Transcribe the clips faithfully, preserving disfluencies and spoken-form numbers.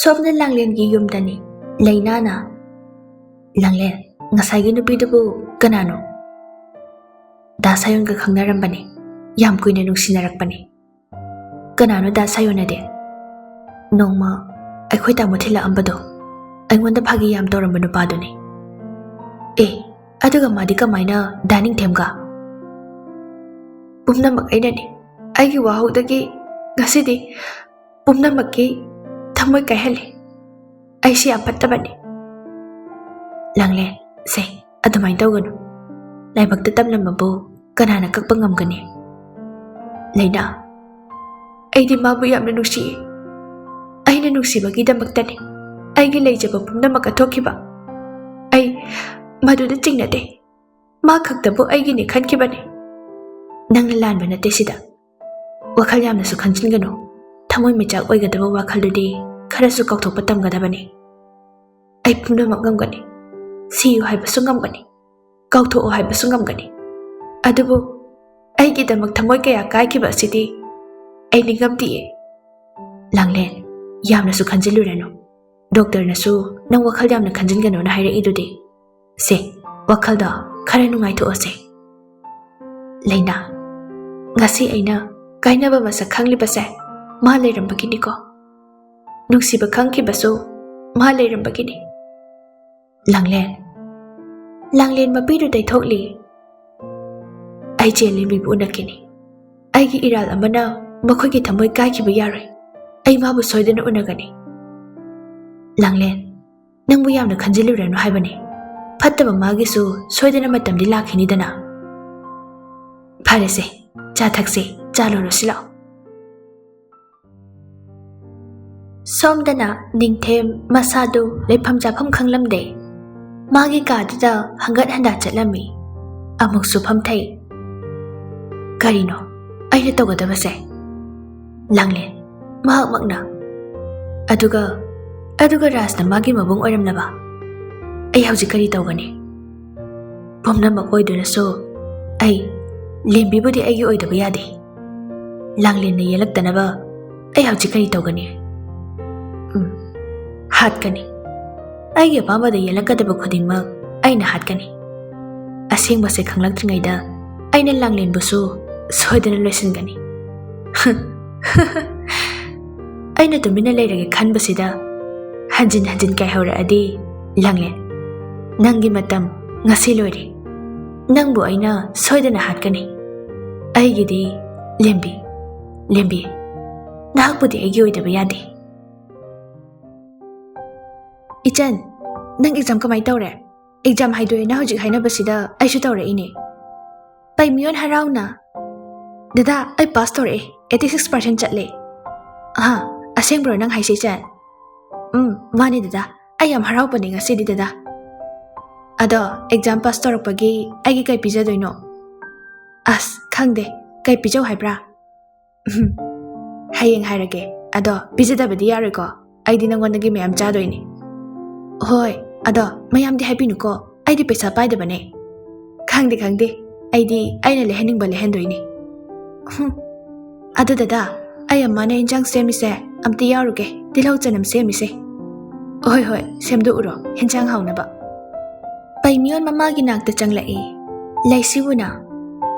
ꯁꯣꯝꯗ ꯂꯥꯡꯂꯦꯟꯒꯤ ꯌꯨꯝꯗꯅꯤ꯫ ꯂꯩꯅꯥꯅ, "ꯂꯥꯡꯂꯦꯟ, ꯉꯁꯥꯏꯒꯤ ꯅꯨꯄꯤꯗꯨꯕꯨ ꯀꯅꯥꯅꯣ?" "ꯗꯥ ꯁꯥꯌꯣꯟꯒ ꯈꯪꯅꯔꯝꯕꯅꯤ꯫ ꯌꯥꯝ ꯀꯨꯏꯅ ꯅꯨꯡꯁꯤꯅꯔꯛꯄꯅꯤ꯫" "ꯀꯅꯥꯅꯣ ꯗꯥ ꯁꯥꯌꯣꯟ ꯑꯗꯤ?" "ꯅꯣꯡꯃ ꯑꯩꯈꯣꯏ ꯇꯥꯃꯣ ꯊꯤꯜꯂꯛꯑꯝꯕꯗꯣ, ꯑꯩꯉꯣꯟꯗ ꯐꯥꯒꯤ ꯌꯥꯝ ꯇꯧꯔꯝꯕ ꯅꯨꯄꯥꯗꯨꯅꯤ꯫" "ꯑꯦ, ꯑꯗꯨꯒ ꯃꯥꯗꯤ ꯀꯃꯥꯏꯅ ꯗꯥ ꯅꯤꯡꯊꯦꯝꯒ?" "ꯄꯨꯝꯅꯃꯛ ꯑꯩꯅꯅꯤ꯫ ꯑꯩꯒꯤ ꯋꯥꯍꯧꯗꯒꯤ ꯉꯁꯤꯗꯤ ꯄꯨꯝꯅꯃꯛꯀꯤ ꯊꯃꯣꯏ ꯀꯥꯏꯍꯜꯂꯤ꯫ ꯑꯩꯁꯤ ꯌꯥꯝ ꯐꯠꯇꯕꯅꯤ꯫" "ꯂꯥꯡꯂꯦꯟ, ꯁꯦ, ꯑꯗꯨꯃꯥꯏꯅ ꯇꯧꯒꯅꯨ꯫ ꯂꯥꯏꯕꯛꯇ ꯇꯝꯂꯝꯕꯕꯨ ꯀꯅꯥꯅ ꯀꯛꯄ ꯉꯝꯒꯅꯤ?" "ꯂꯩꯅꯥ, ꯑꯩꯗꯤ ꯃꯥꯕꯨ ꯌꯥꯝꯅ ꯅꯨꯡꯁꯤꯌꯦ꯫ ꯑꯩꯅ ꯅꯨꯡꯁꯤꯕꯒꯤꯗꯃꯛꯇꯅꯤ ꯑꯩꯒꯤ ꯂꯩꯖꯕ ꯄꯨꯝꯅꯃꯛ ꯀꯠꯊꯣꯛꯈꯤꯕ꯫ ꯑꯩ ꯃꯗꯨꯗ ꯆꯤꯡꯅꯗꯦ꯫ ꯃꯥ ꯈꯛꯇꯕꯨ ꯑꯩꯒꯤꯅꯤ ꯈꯟꯈꯤꯕꯅꯤ꯫" "ꯅꯪꯅ ꯂꯥꯟꯕ ꯅꯠꯇꯦ ꯁꯤꯗ꯫ ꯋꯥꯈꯜ ꯌꯥꯝꯅꯁꯨ ꯈꯟꯖꯤꯟꯒꯅꯨ꯫ ꯊꯃꯣꯏ ꯃꯩꯆꯥꯛ ꯑꯣꯏꯒꯗꯕ ꯋꯥꯈꯜꯗꯨꯗꯤ ꯈꯔꯁꯨ ꯀꯥꯎꯊꯣꯛꯄ ꯇꯝꯒꯗꯕꯅꯤ꯫ ꯑꯩ ꯄꯨꯝꯅꯃꯛ ꯉꯝꯒꯅꯤ꯫ ꯁꯤꯌꯨ ꯍꯥꯏꯕꯁꯨ ꯉꯝꯒꯅꯤ꯫ ꯀꯥꯎꯊꯣꯛꯑꯣ ꯍꯥꯏꯕꯁꯨ ꯉꯝꯒꯅꯤ꯫ ꯑꯗꯨꯕꯨ ꯑꯩꯒꯤꯗꯃꯛ ꯊꯃꯣꯏ ꯀꯌꯥ ꯀꯥꯏꯈꯤꯕ ꯑꯁꯤꯗꯤ ꯑꯩ ꯅꯤꯡꯉꯝꯗꯤꯌꯦ꯫" "ꯂꯥꯡꯂꯦꯟ, ꯌꯥꯝꯅꯁꯨ ꯈꯟꯖꯤꯜꯂꯨꯔꯅꯨ꯫ ꯗꯣꯛꯇꯔꯅꯁꯨ ꯅꯪ ꯋꯥꯈꯜ ꯌꯥꯝꯅ ꯈꯟꯖꯤꯟꯒꯅꯨꯅ ꯍꯥꯏꯔꯛꯏꯗꯨꯗꯤ꯫ ꯁꯦ, ꯋꯥꯈꯜꯗꯣ ꯈꯔ ꯅꯨꯡꯉꯥꯏꯊꯣꯛꯑꯁꯦ꯫" "ꯂꯩꯅꯥ, ꯉꯁꯤ ꯑꯩꯅ ꯀꯥꯏꯅꯕ ꯃꯁꯛ ꯈꯪꯂꯤꯕꯁꯦ ꯃꯥ ꯂꯩꯔꯝꯕꯒꯤꯅꯤꯀꯣ꯫ ꯅꯨꯡꯁꯤꯕ ꯈꯪꯈꯤꯕꯁꯨ ꯃꯥ ꯂꯩꯔꯝꯕꯒꯤꯅꯤ꯫" "ꯂꯥꯡꯂꯦꯟ꯫" ꯂꯥꯡꯂꯦꯟ ꯃꯄꯤꯗꯨ ꯇꯩꯊꯣꯛꯂꯤ꯫ "ꯑꯩ ꯆꯦꯜꯂꯤ, ꯃꯤꯕꯨ ꯎꯅꯈꯤꯅꯤ꯫ ꯑꯩꯒꯤ ꯏꯔꯥꯜ ꯑꯃꯅ ꯃꯈꯣꯏꯒꯤ ꯊꯃꯣꯏ ꯀꯥꯏꯈꯤꯕ ꯌꯥꯔꯣꯏ꯫ ꯑꯩ ꯃꯥꯕꯨ ꯁꯣꯏꯗꯅ ꯎꯅꯒꯅꯤ꯫" "ꯂꯥꯡꯂꯦꯟ, ꯅꯪꯕꯨ ꯌꯥꯝꯅ ꯈꯟꯖꯤꯜꯂꯨꯔꯅꯨ ꯍꯥꯏꯕꯅꯤ꯫ ꯐꯠꯇꯕ ꯃꯥꯒꯤꯁꯨ ꯁꯣꯏꯗꯅ ꯃꯇꯝꯗꯤ ꯂꯥꯛꯈꯤꯅꯤꯗꯅ꯫" "ꯐꯔꯦꯁꯦ, ꯆꯥ ꯊꯛꯁꯦ, ꯆꯥ ꯂꯣꯜꯂꯨꯁꯤ ꯂꯥꯛꯑꯣ꯫" ꯁꯣꯝꯗꯅ ꯅꯤꯡꯊꯦꯝ ꯃꯁꯥꯗꯨ ꯂꯩꯐꯝ ꯆꯥꯐꯝ ꯈꯪꯂꯝꯗꯦ꯫ ꯃꯥꯒꯤ ꯀꯥꯗꯨꯗ ꯍꯪꯒꯠ ꯍꯟꯗ ꯆꯠꯂꯝꯃꯤ꯫ ꯑꯃꯨꯛꯁꯨ ꯐꯝꯊꯩ꯫ "ꯀꯔꯤꯅꯣ ꯑꯩꯅ ꯇꯧꯒꯗꯕꯁꯦ? ꯂꯥꯡꯂꯦꯟ, ꯃꯍꯥꯛꯃꯛꯅ꯫ ꯑꯗꯨꯒ, ꯑꯗꯨꯒ ꯔꯥꯖꯅ ꯃꯥꯒꯤ ꯃꯕꯨꯡ ꯑꯣꯏꯔꯝꯂꯕ꯫ ꯑꯩ ꯍꯧꯖꯤꯛ ꯀꯔꯤ ꯇꯧꯒꯅꯤ? ꯄꯨꯝꯅꯃꯛ ꯑꯣꯏꯗꯨꯅꯁꯨ ꯑꯩ, ꯂꯦꯝꯕꯤꯕꯨꯗꯤ ꯑꯩꯒꯤ ꯑꯣꯏꯗꯕ ꯌꯥꯗꯦ꯫ ꯂꯥꯡꯂꯦꯟꯅ ꯌꯦꯜꯂꯛꯇꯅꯕ ꯑꯩ ꯍꯧꯖꯤꯛ ꯀꯔꯤ ꯇꯧꯒꯅꯤ? ꯎꯝ, ꯍꯥꯠꯀꯅꯤ꯫ ꯑꯩꯒꯤ ꯑꯄꯥꯝꯕꯗ ꯌꯦꯜꯂꯛꯀꯗꯕ ꯈꯨꯗꯤꯡꯃꯛ ꯑꯩꯅ ꯍꯥꯠꯀꯅꯤ꯫ ꯑꯁꯦꯡꯕꯁꯦ ꯈꯪꯂꯛꯇ꯭ꯔꯤꯉꯩꯗ ꯑꯩꯅ ꯂꯥꯡꯂꯦꯟꯕꯨꯁꯨ ꯁꯣꯏꯗꯅ ꯂꯣꯏꯁꯤꯟꯒꯅꯤ꯫ ꯑꯩꯅ ꯇꯨꯃꯤꯟꯅ ꯂꯩꯔꯒꯦ ꯈꯟꯕꯁꯤꯗ ꯍꯟꯖꯤꯟ ꯍꯟꯖꯤꯟ ꯀꯥꯏꯍꯧꯔꯛꯑꯗꯤ, ꯂꯥꯡꯂꯦꯟ, ꯅꯪꯒꯤ ꯃꯇꯝ ꯉꯁꯤ ꯂꯣꯏꯔꯦ꯫ ꯅꯪꯕꯨ ꯑꯩꯅ ꯁꯣꯏꯗꯅ ꯍꯥꯠꯀꯅꯤ꯫ ꯑꯩꯒꯤꯗꯤ ꯂꯦꯝꯕꯤ, ꯂꯦꯝꯕꯤ, ꯅꯍꯥꯛꯄꯨꯗꯤ ꯑꯩꯒꯤ ꯑꯣꯏꯗꯕ ꯌꯥꯗꯦ꯫ ꯏꯆꯟ, ꯅꯪ exam ꯀꯃꯥꯏ ꯇꯧꯔꯦ? Exam ꯍꯥꯏꯗꯣꯛꯑꯦꯅ ꯍꯧꯖꯤꯛ ꯍꯥꯏꯅꯕꯁꯤꯗ ꯑꯩꯁꯨ ꯇꯧꯔꯛꯏꯅꯦ꯫ ꯄꯩꯃꯤꯌꯣꯟ ꯍꯔꯥꯎꯅ, "ꯗꯗꯥ, ꯑꯩ pass ꯇꯧꯔꯛꯑꯦ, eighty six percent ꯆꯠꯂꯦ꯫" "ꯑꯍꯥ, ꯑꯁꯦꯡꯕ꯭ꯔꯣ ꯅꯪ ꯍꯥꯏꯁꯦ, ꯏꯆꯟ?" "ꯎꯝ, ꯃꯥꯅꯦ ꯗꯗꯥ, ꯑꯩ ꯌꯥꯝ ꯍꯔꯥꯎꯕꯅꯦ ꯉꯁꯤꯗꯤ ꯗꯗꯥ꯫ ꯑꯗꯣ exam pass ꯇꯧꯔꯛꯄꯒꯤ ꯑꯩꯒꯤ ꯀꯩ ꯄꯤꯖꯗꯣꯏꯅꯣ?" "ꯑꯁ, ꯈꯪꯗꯦ, ꯀꯩ ꯄꯤꯖꯧ ꯍꯥꯏꯕ꯭ꯔꯥ?" "ꯎꯝ, ꯍꯌꯦꯡ ꯍꯥꯏꯔꯒꯦ꯫ ꯑꯗꯣ ꯄꯤꯖꯗꯕꯗꯤ ꯌꯥꯔꯣꯏꯀꯣ, ꯑꯩꯗꯤ ꯅꯪꯉꯣꯟꯗꯒꯤ ꯃꯌꯥꯝ ꯆꯥꯗꯣꯏꯅꯦ꯫" "ꯍꯣꯏ, ꯑꯗꯣ ꯃꯌꯥꯝꯗꯤ ꯍꯥꯏꯕꯤꯅꯨꯀꯣ, ꯑꯩꯗꯤ ꯄꯩꯁꯥ ꯄꯥꯏꯗꯕꯅꯦ꯫" "ꯈꯪꯗꯦ, ꯈꯪꯗꯦ, ꯑꯩꯗꯤ ꯑꯩꯅ ꯂꯩꯍꯟꯅꯤꯡꯕ ꯂꯩꯍꯟꯗꯣꯏꯅꯦ꯫" "ꯍꯨꯝ, ꯑꯗꯨ ꯗꯗꯥ, ꯑꯩ ꯑꯃꯅ ꯏꯟꯖꯥꯡ ꯁꯦꯝꯃꯤꯁꯦ ꯑꯝꯇ ꯌꯥꯎꯔꯨꯒꯦ, ꯇꯤꯜꯍꯧ ꯆꯅꯝ ꯁꯦꯝꯃꯤꯁꯦ꯫" "ꯍꯣꯏ, ꯍꯣꯏ, ꯁꯦꯝꯗꯣꯛꯎꯔꯣ, ꯍꯦꯟꯖꯥꯡ ꯍꯥꯎꯅꯕ꯫" ꯄꯩꯃꯤꯌꯣꯟ ꯃꯃꯥꯒꯤ ꯅꯥꯛꯇ ꯆꯪꯂꯛꯏ꯫ ꯂꯩꯁꯤꯕꯨꯅ,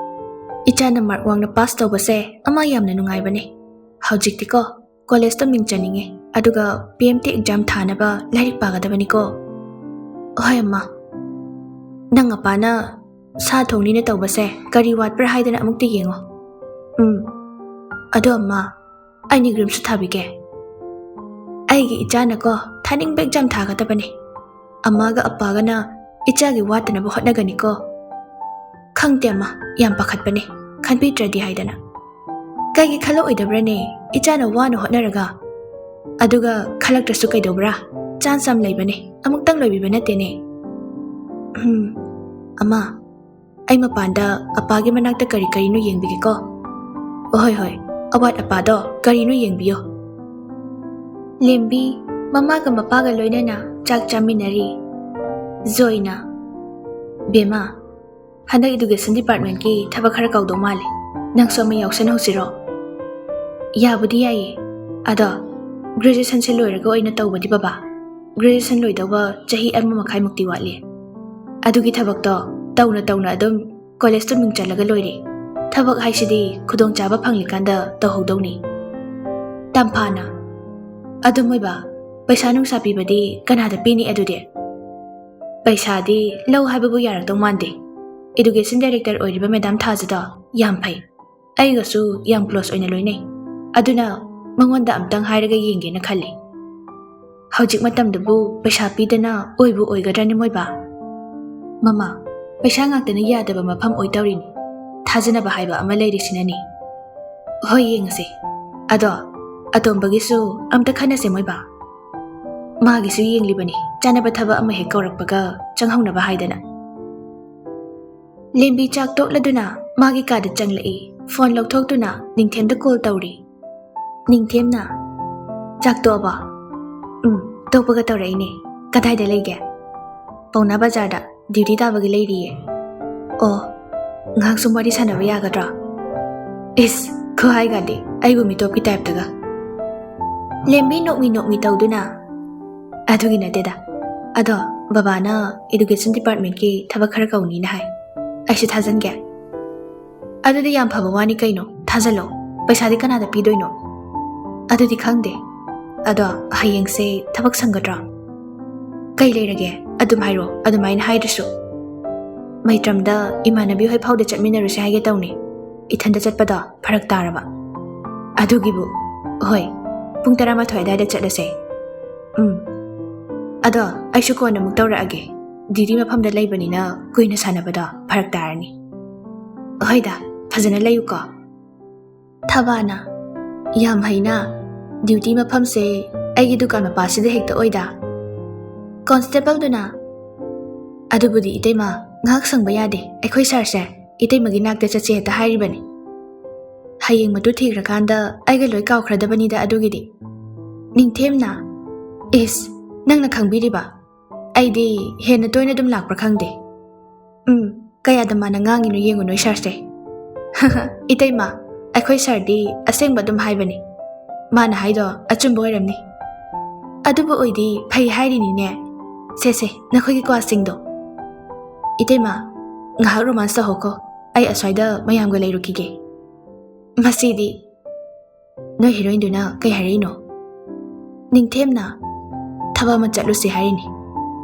"ꯏꯆꯥꯅ mark ꯋꯥꯡꯅ pass ꯇꯧꯕꯁꯦ ꯑꯃ ꯌꯥꯝꯅ ꯅꯨꯡꯉꯥꯏꯕꯅꯦ꯫ ꯍꯧꯖꯤꯛꯇꯤꯀꯣ, college ꯇ ꯃꯤꯡ ꯆꯟꯅꯤꯡꯉꯦ, ꯑꯗꯨꯒ P M T exam ꯊꯥꯅꯕ ꯂꯥꯏꯔꯤꯛ ꯄꯥꯒꯗꯕꯅꯤꯀꯣ꯫" "ꯍꯣꯏ ꯑꯝꯃꯥ꯫ ꯅꯪ ꯑꯄꯥꯅ ꯁꯥ ꯊꯣꯡꯅꯤꯅ ꯇꯧꯕꯁꯦ ꯀꯔꯤ ꯋꯥꯠꯄ꯭ꯔꯥ ꯍꯥꯏꯗꯅ ꯑꯃꯨꯛꯇ ꯌꯦꯡꯉꯣ꯫" "ꯎꯝ, ꯑꯗꯣ ꯑꯝꯃꯥ, ꯑꯩ NEET ꯒ꯭ꯔꯤꯝꯁꯨ ꯊꯥꯕꯤꯒꯦ꯫ ꯑꯩꯒꯤ ꯏꯆꯥꯅꯀꯣ ꯊꯥꯅꯤꯡꯕ exam ꯊꯥꯒꯗꯕꯅꯦ꯫ ꯑꯝꯃꯥꯒ ꯑꯄꯥꯒꯅ ꯏꯆꯥꯒꯤ ꯋꯥꯠꯇꯅꯕ ꯍꯣꯠꯅꯒꯅꯤꯀꯣ꯫" "ꯈꯪꯗꯦ ꯑꯝꯃꯥ, ꯌꯥꯝ ꯄꯥꯈꯠꯄꯅꯦ, ꯈꯟꯕꯤꯗ꯭ꯔꯗꯤ ꯍꯥꯏꯗꯅ꯫" "ꯀꯩꯒꯤ ꯈꯜꯂꯛꯑꯣꯏꯗꯕ꯭ꯔꯅꯦ? ꯏꯆꯥꯅ ꯋꯥꯅ ꯍꯣꯠꯅꯔꯒ꯫ ꯑꯗꯨꯒ ꯈꯜꯂꯛꯇ꯭ꯔꯁꯨ ꯀꯩꯗꯧꯕ꯭ꯔꯥ? Chance ꯌꯥꯝ ꯂꯩꯕꯅꯦ, ꯑꯃꯨꯛꯇꯪ ꯂꯣꯏꯕꯤꯕ ꯅꯠꯇꯦꯅꯦ꯫" "ꯎꯝ, ꯑꯝꯃꯥ, ꯑꯩ ꯃꯄꯥꯟꯗ ꯑꯄꯥꯒꯤ ꯃꯅꯥꯛꯇ ꯀꯔꯤ ꯀꯔꯤꯅꯣ ꯌꯦꯡꯕꯤꯒꯦꯀꯣ꯫" "ꯍꯣꯏ, ꯍꯣꯏ, ꯑꯋꯥꯠ ꯑꯄꯥꯗꯣ ꯀꯔꯤꯅꯣ ꯌꯦꯡꯕꯤꯌꯣ꯫" ꯂꯦꯝꯕꯤ ꯃꯃꯥꯒ ꯃꯄꯥꯒ ꯂꯣꯏꯅꯅ ꯆꯥꯛ ꯆꯥꯃꯤꯟꯅꯔꯤ꯫ ꯖꯣꯏꯅ, "ꯕꯦꯝꯃ, ꯍꯟꯗꯛ education department ꯀꯤ ꯊꯕꯛ ꯈꯔ ꯀꯧꯗꯧ ꯃꯥꯜꯂꯦ, ꯅꯪꯁꯨ ꯑꯃ ꯌꯥꯎꯁꯟꯍꯧꯁꯤꯔꯣ?" "ꯌꯥꯕꯨꯗꯤ ꯌꯥꯏꯌꯦ, ꯑꯗꯣ graduation ꯁꯦ ꯂꯣꯏꯔꯒ ꯑꯣꯏꯅ ꯇꯧꯕꯗꯤ ꯕꯕꯥ?" ꯒ꯭ꯔꯦꯖꯨꯑꯦꯁꯟ ꯂꯣꯏꯗꯧꯕ ꯆꯍꯤ ꯑꯃ ꯃꯈꯥꯏꯃꯨꯛꯇꯤ ꯋꯥꯠꯂꯤ꯫ ꯑꯗꯨꯒꯤ ꯊꯕꯛꯇꯣ ꯇꯧꯅ ꯇꯧꯅ ꯑꯗꯨꯝ ꯀꯣꯂꯦꯖꯇ ꯃꯤꯡ ꯆꯜꯂꯒ ꯂꯣꯏꯔꯦ꯫ ꯊꯕꯛ ꯍꯥꯏꯁꯤꯗꯤ ꯈꯨꯗꯣꯡꯆꯥꯕ ꯐꯪꯂꯤꯀꯥꯟꯗ ꯇꯧꯍꯧꯗꯧꯅꯤ꯫ ꯇꯝꯐꯥꯅ, "ꯑꯗꯨ ꯃꯣꯏꯕꯥ, ꯄꯩꯁꯥ ꯅꯨꯡꯁꯥ ꯄꯤꯕꯗꯤ ꯀꯅꯥꯗ ꯄꯤꯅꯤ ꯑꯗꯨꯗꯤ? ꯄꯩꯁꯥꯗꯤ ꯂꯧ ꯍꯥꯏꯕꯕꯨ ꯌꯥꯔꯛꯇꯧ ꯃꯥꯟꯗꯦ꯫ ꯏꯗꯨꯀꯦꯁꯟ ꯗꯥꯏꯔꯦꯛꯇꯔ ꯑꯣꯏꯔꯤꯕ ꯃꯦꯗꯥꯝ ꯊꯥꯖꯗꯣ ꯌꯥꯝ ꯐꯩ꯫ ꯑꯩꯒꯁꯨ ꯌꯥꯝ ꯀ꯭ꯂꯣꯁ ꯑꯣꯏꯅ ꯂꯣꯏꯅꯩ꯫ ꯑꯗꯨꯅ ꯃꯉꯣꯟꯗ ꯑꯝꯇꯪ ꯍꯥꯏꯔꯒ ꯌꯦꯡꯒꯦꯅ ꯈꯜꯂꯤ꯫ ꯍꯧꯖꯤꯛ ꯃꯇꯝꯗꯕꯨ ꯄꯩꯁꯥ ꯄꯤꯗꯅ ꯑꯣꯏꯕꯨ ꯑꯣꯏꯒꯗ꯭ꯔꯅꯤ ꯃꯣꯏꯕꯥ?" "ꯃꯃꯥ, ꯄꯩꯁꯥ ꯉꯥꯛꯇꯅ ꯌꯥꯗꯕ ꯃꯐꯝ ꯑꯣꯏꯇꯧꯔꯤꯅꯤ꯫ ꯊꯥꯖꯅꯕ ꯍꯥꯏꯕ ꯑꯃ ꯂꯩꯔꯤꯁꯤꯅꯅꯤ꯫ ꯍꯣꯏ, ꯌꯦꯡꯉꯁꯦ꯫ ꯑꯗꯣ ꯑꯇꯣꯝꯕꯒꯤꯁꯨ ꯑꯝꯇ ꯈꯟꯅꯁꯦ ꯃꯣꯏꯕꯥ꯫ ꯃꯥꯒꯤꯁꯨ ꯌꯦꯡꯂꯤꯕꯅꯤ, ꯆꯥꯅꯕ ꯊꯕꯛ ꯑꯃ ꯍꯦꯛ ꯀꯧꯔꯛꯄꯒ ꯆꯪꯍꯧꯅꯕ ꯍꯥꯏꯗꯅ꯫" ꯂꯦꯝꯕꯤ ꯆꯥꯛ ꯇꯣꯛꯂꯗꯨꯅ ꯃꯥꯒꯤ ꯀꯥꯗ ꯆꯪꯂꯛꯏ꯫ ꯐꯣꯟ ꯂꯧꯊꯣꯛꯇꯨꯅ ꯅꯤꯡꯊꯦꯝꯗ ꯀꯣꯜ ꯇꯧꯔꯤ꯫ ꯅꯤꯡꯊꯦꯝꯅ, "ꯆꯥꯛ ꯇꯣꯛꯑꯕꯣ?" "ꯎꯝ, ꯇꯣꯛꯄꯒ ꯇꯧꯔꯛꯏꯅꯦ꯫ ꯀꯗꯥꯏꯗ ꯂꯩꯒꯦ?" "ꯄꯥꯎꯅꯥ ꯕꯖꯥꯔꯗ ꯗ꯭ꯌꯨꯇꯤ ꯇꯥꯕꯒꯤ ꯂꯩꯔꯤꯌꯦ꯫" "ꯑꯣ, ꯉꯥꯏꯍꯥꯛ ꯁꯨꯝ ꯋꯥꯔꯤ ꯁꯥꯟꯅꯕ ꯌꯥꯒꯗ꯭ꯔꯣ?" ꯏꯁ, ꯈꯨꯍꯥꯏꯒꯗꯤ ꯑꯩꯕꯨ ꯃꯤꯇꯣꯞꯀꯤ ꯇꯥꯏꯞꯇꯒ꯫ ꯂꯦꯝꯕꯤ ꯅꯣꯛꯃꯤ ꯅꯣꯛꯃꯤ ꯇꯧꯗꯨꯅ, "ꯑꯗꯨꯒꯤ ꯅꯠꯇꯦꯗ꯫ ꯑꯗꯣ ꯕꯕꯥꯅ ꯏꯗꯨꯀꯦꯁꯟ ꯗꯤꯄꯥꯔꯠꯃꯦꯟꯠꯀꯤ ꯊꯕꯛ ꯈꯔ ꯀꯧꯅꯤꯅ ꯍꯥꯏ꯫ ꯑꯩꯁꯨ ꯊꯥꯖꯟꯒꯦ꯫" "ꯑꯗꯨꯗꯤ ꯌꯥꯝ ꯐꯕ ꯋꯥꯅꯤ ꯀꯩꯅꯣ, ꯊꯥꯖꯜꯂꯣ꯫ ꯄꯩꯁꯥꯗꯤ ꯀꯅꯥꯗ ꯄꯤꯗꯣꯏꯅꯣ?" "ꯑꯗꯨꯗꯤ ꯈꯪꯗꯦ꯫ ꯑꯗꯣ ꯍꯌꯦꯡꯁꯦ ꯊꯕꯛ ꯁꯪꯒꯗ꯭ꯔꯣ?" "ꯀꯩ ꯂꯩꯔꯒꯦ? ꯑꯗꯨꯝ ꯍꯥꯏꯔꯣ, ꯑꯗꯨꯃꯥꯏꯅ ꯍꯥꯏꯗ꯭ꯔꯁꯨ꯫" "ꯃꯩꯇ꯭ꯔꯝꯗ ꯏꯃꯥꯟꯅꯕꯤ ꯍꯣꯏ ꯐꯥꯎꯗ ꯆꯠꯃꯤꯟꯅꯔꯨꯁꯦ ꯍꯥꯏꯒꯦ ꯇꯧꯅꯤ꯫ ꯏꯊꯟꯗ ꯆꯠꯄꯗꯣ ꯐꯔꯛ ꯇꯥꯔꯕ꯫" "ꯑꯗꯨꯒꯤꯕꯨ, ꯍꯣꯏ, ꯄꯨꯡ ꯇꯔꯥꯃꯥꯊꯣꯏ ꯑꯗꯨꯋꯥꯏꯗ ꯆꯠꯂꯁꯦ꯫" "ꯎꯝ꯫ ꯑꯗꯣ ꯑꯩꯁꯨ ꯀꯣꯟꯅ ꯑꯃꯨꯛ ꯇꯧꯔꯛꯑꯒꯦ꯫ ꯗ꯭ꯌꯨꯇꯤ ꯃꯐꯝꯗ ꯂꯩꯕꯅꯤꯅ ꯀꯨꯏꯅ ꯁꯥꯟꯅꯕꯗꯣ ꯐꯔꯛ ꯇꯥꯔꯅꯤ꯫" "ꯍꯣꯏꯗ, ꯐꯖꯅ ꯂꯩꯌꯨꯀꯣ꯫" ꯊꯕꯥꯅ, "ꯌꯥꯝ ꯍꯩꯅ꯫ ꯗ꯭ꯌꯨꯇꯤ ꯃꯐꯝꯁꯦ ꯑꯩꯒꯤ ꯗꯨꯀꯥꯟ ꯃꯄꯥꯁꯤꯗ ꯍꯦꯛꯇ ꯑꯣꯏꯗ꯫" ꯀꯣꯟꯁꯇꯦꯕꯜꯗꯨꯅ, "ꯑꯗꯨꯕꯨꯗꯤ ꯏꯇꯩꯃ, ꯉꯥꯏꯍꯥꯛ ꯁꯪꯕ ꯌꯥꯗꯦ꯫ ꯑꯩꯈꯣꯏ ꯁꯥꯔꯁꯦ ꯏꯇꯩꯃꯒꯤ ꯅꯥꯛꯇ ꯆꯠꯁꯦ ꯍꯦꯛꯇ ꯍꯥꯏꯔꯤꯕꯅꯤ꯫ ꯍꯌꯦꯡ ꯃꯇꯨ ꯊꯤꯈ꯭ꯔꯀꯥꯟꯗ ꯑꯩꯒ ꯂꯣꯏ ꯀꯥꯎꯈ꯭ꯔꯗꯕꯅꯤꯗ ꯑꯗꯨꯒꯤꯗꯤ꯫" ꯅꯤꯡꯊꯦꯝꯅ, "ꯏꯁ, ꯅꯪꯅ ꯈꯪꯕꯤꯔꯤꯕ? ꯑꯩꯗꯤ ꯍꯦꯟꯅ ꯇꯣꯏꯅ ꯑꯗꯨꯝ ꯂꯥꯛꯄ꯭ꯔꯥ ꯈꯪꯗꯦ꯫" "ꯎꯝ, ꯀꯌꯥꯗ ꯃꯥꯅ ꯉꯥꯡꯉꯤꯅꯣ ꯌꯦꯡꯉꯨ ꯅꯣꯏ ꯁꯥꯔꯁꯦ꯫" "ꯏꯇꯩꯃ, ꯑꯩꯈꯣꯏ ꯁꯥꯔꯗꯤ ꯑꯁꯦꯡꯕ ꯑꯗꯨꯝ ꯍꯥꯏꯕꯅꯤ꯫ ꯃꯥꯅ ꯍꯥꯏꯗꯣ ꯑꯆꯨꯝꯕ ꯑꯣꯏꯔꯝꯅꯤ꯫" ꯑꯗꯨꯕꯨ ꯑꯣꯏꯗꯤ ꯐꯩ ꯍꯥꯏꯔꯤꯅꯤꯅꯦ꯫ ꯁꯦ ꯁꯦ, ꯅꯈꯣꯏꯒꯤ ꯀ꯭ꯋꯥꯁꯤꯡꯗꯣ꯫ ꯏꯇꯩꯃ, ꯉꯥꯏꯍꯥꯛ ꯔꯣꯃꯥꯟꯁ ꯇꯧꯍꯧꯀꯣ꯫ ꯑꯩ ꯑꯁ꯭ꯋꯥꯏꯗ ꯃꯌꯥꯝꯒ ꯂꯩꯔꯨꯈꯤꯒꯦ꯫ ꯃꯁꯤꯗꯤ꯫ ꯅꯣꯏ ꯍꯤꯔꯣꯏꯟꯗꯨꯅ ꯀꯩ ꯍꯥꯏꯔꯛꯏꯅꯣ? ꯅꯤꯡꯊꯦꯝꯅ ꯊꯕꯛ ꯑꯃ ꯆꯠꯂꯨꯁꯤ ꯍꯥꯏꯔꯤꯅꯤ꯫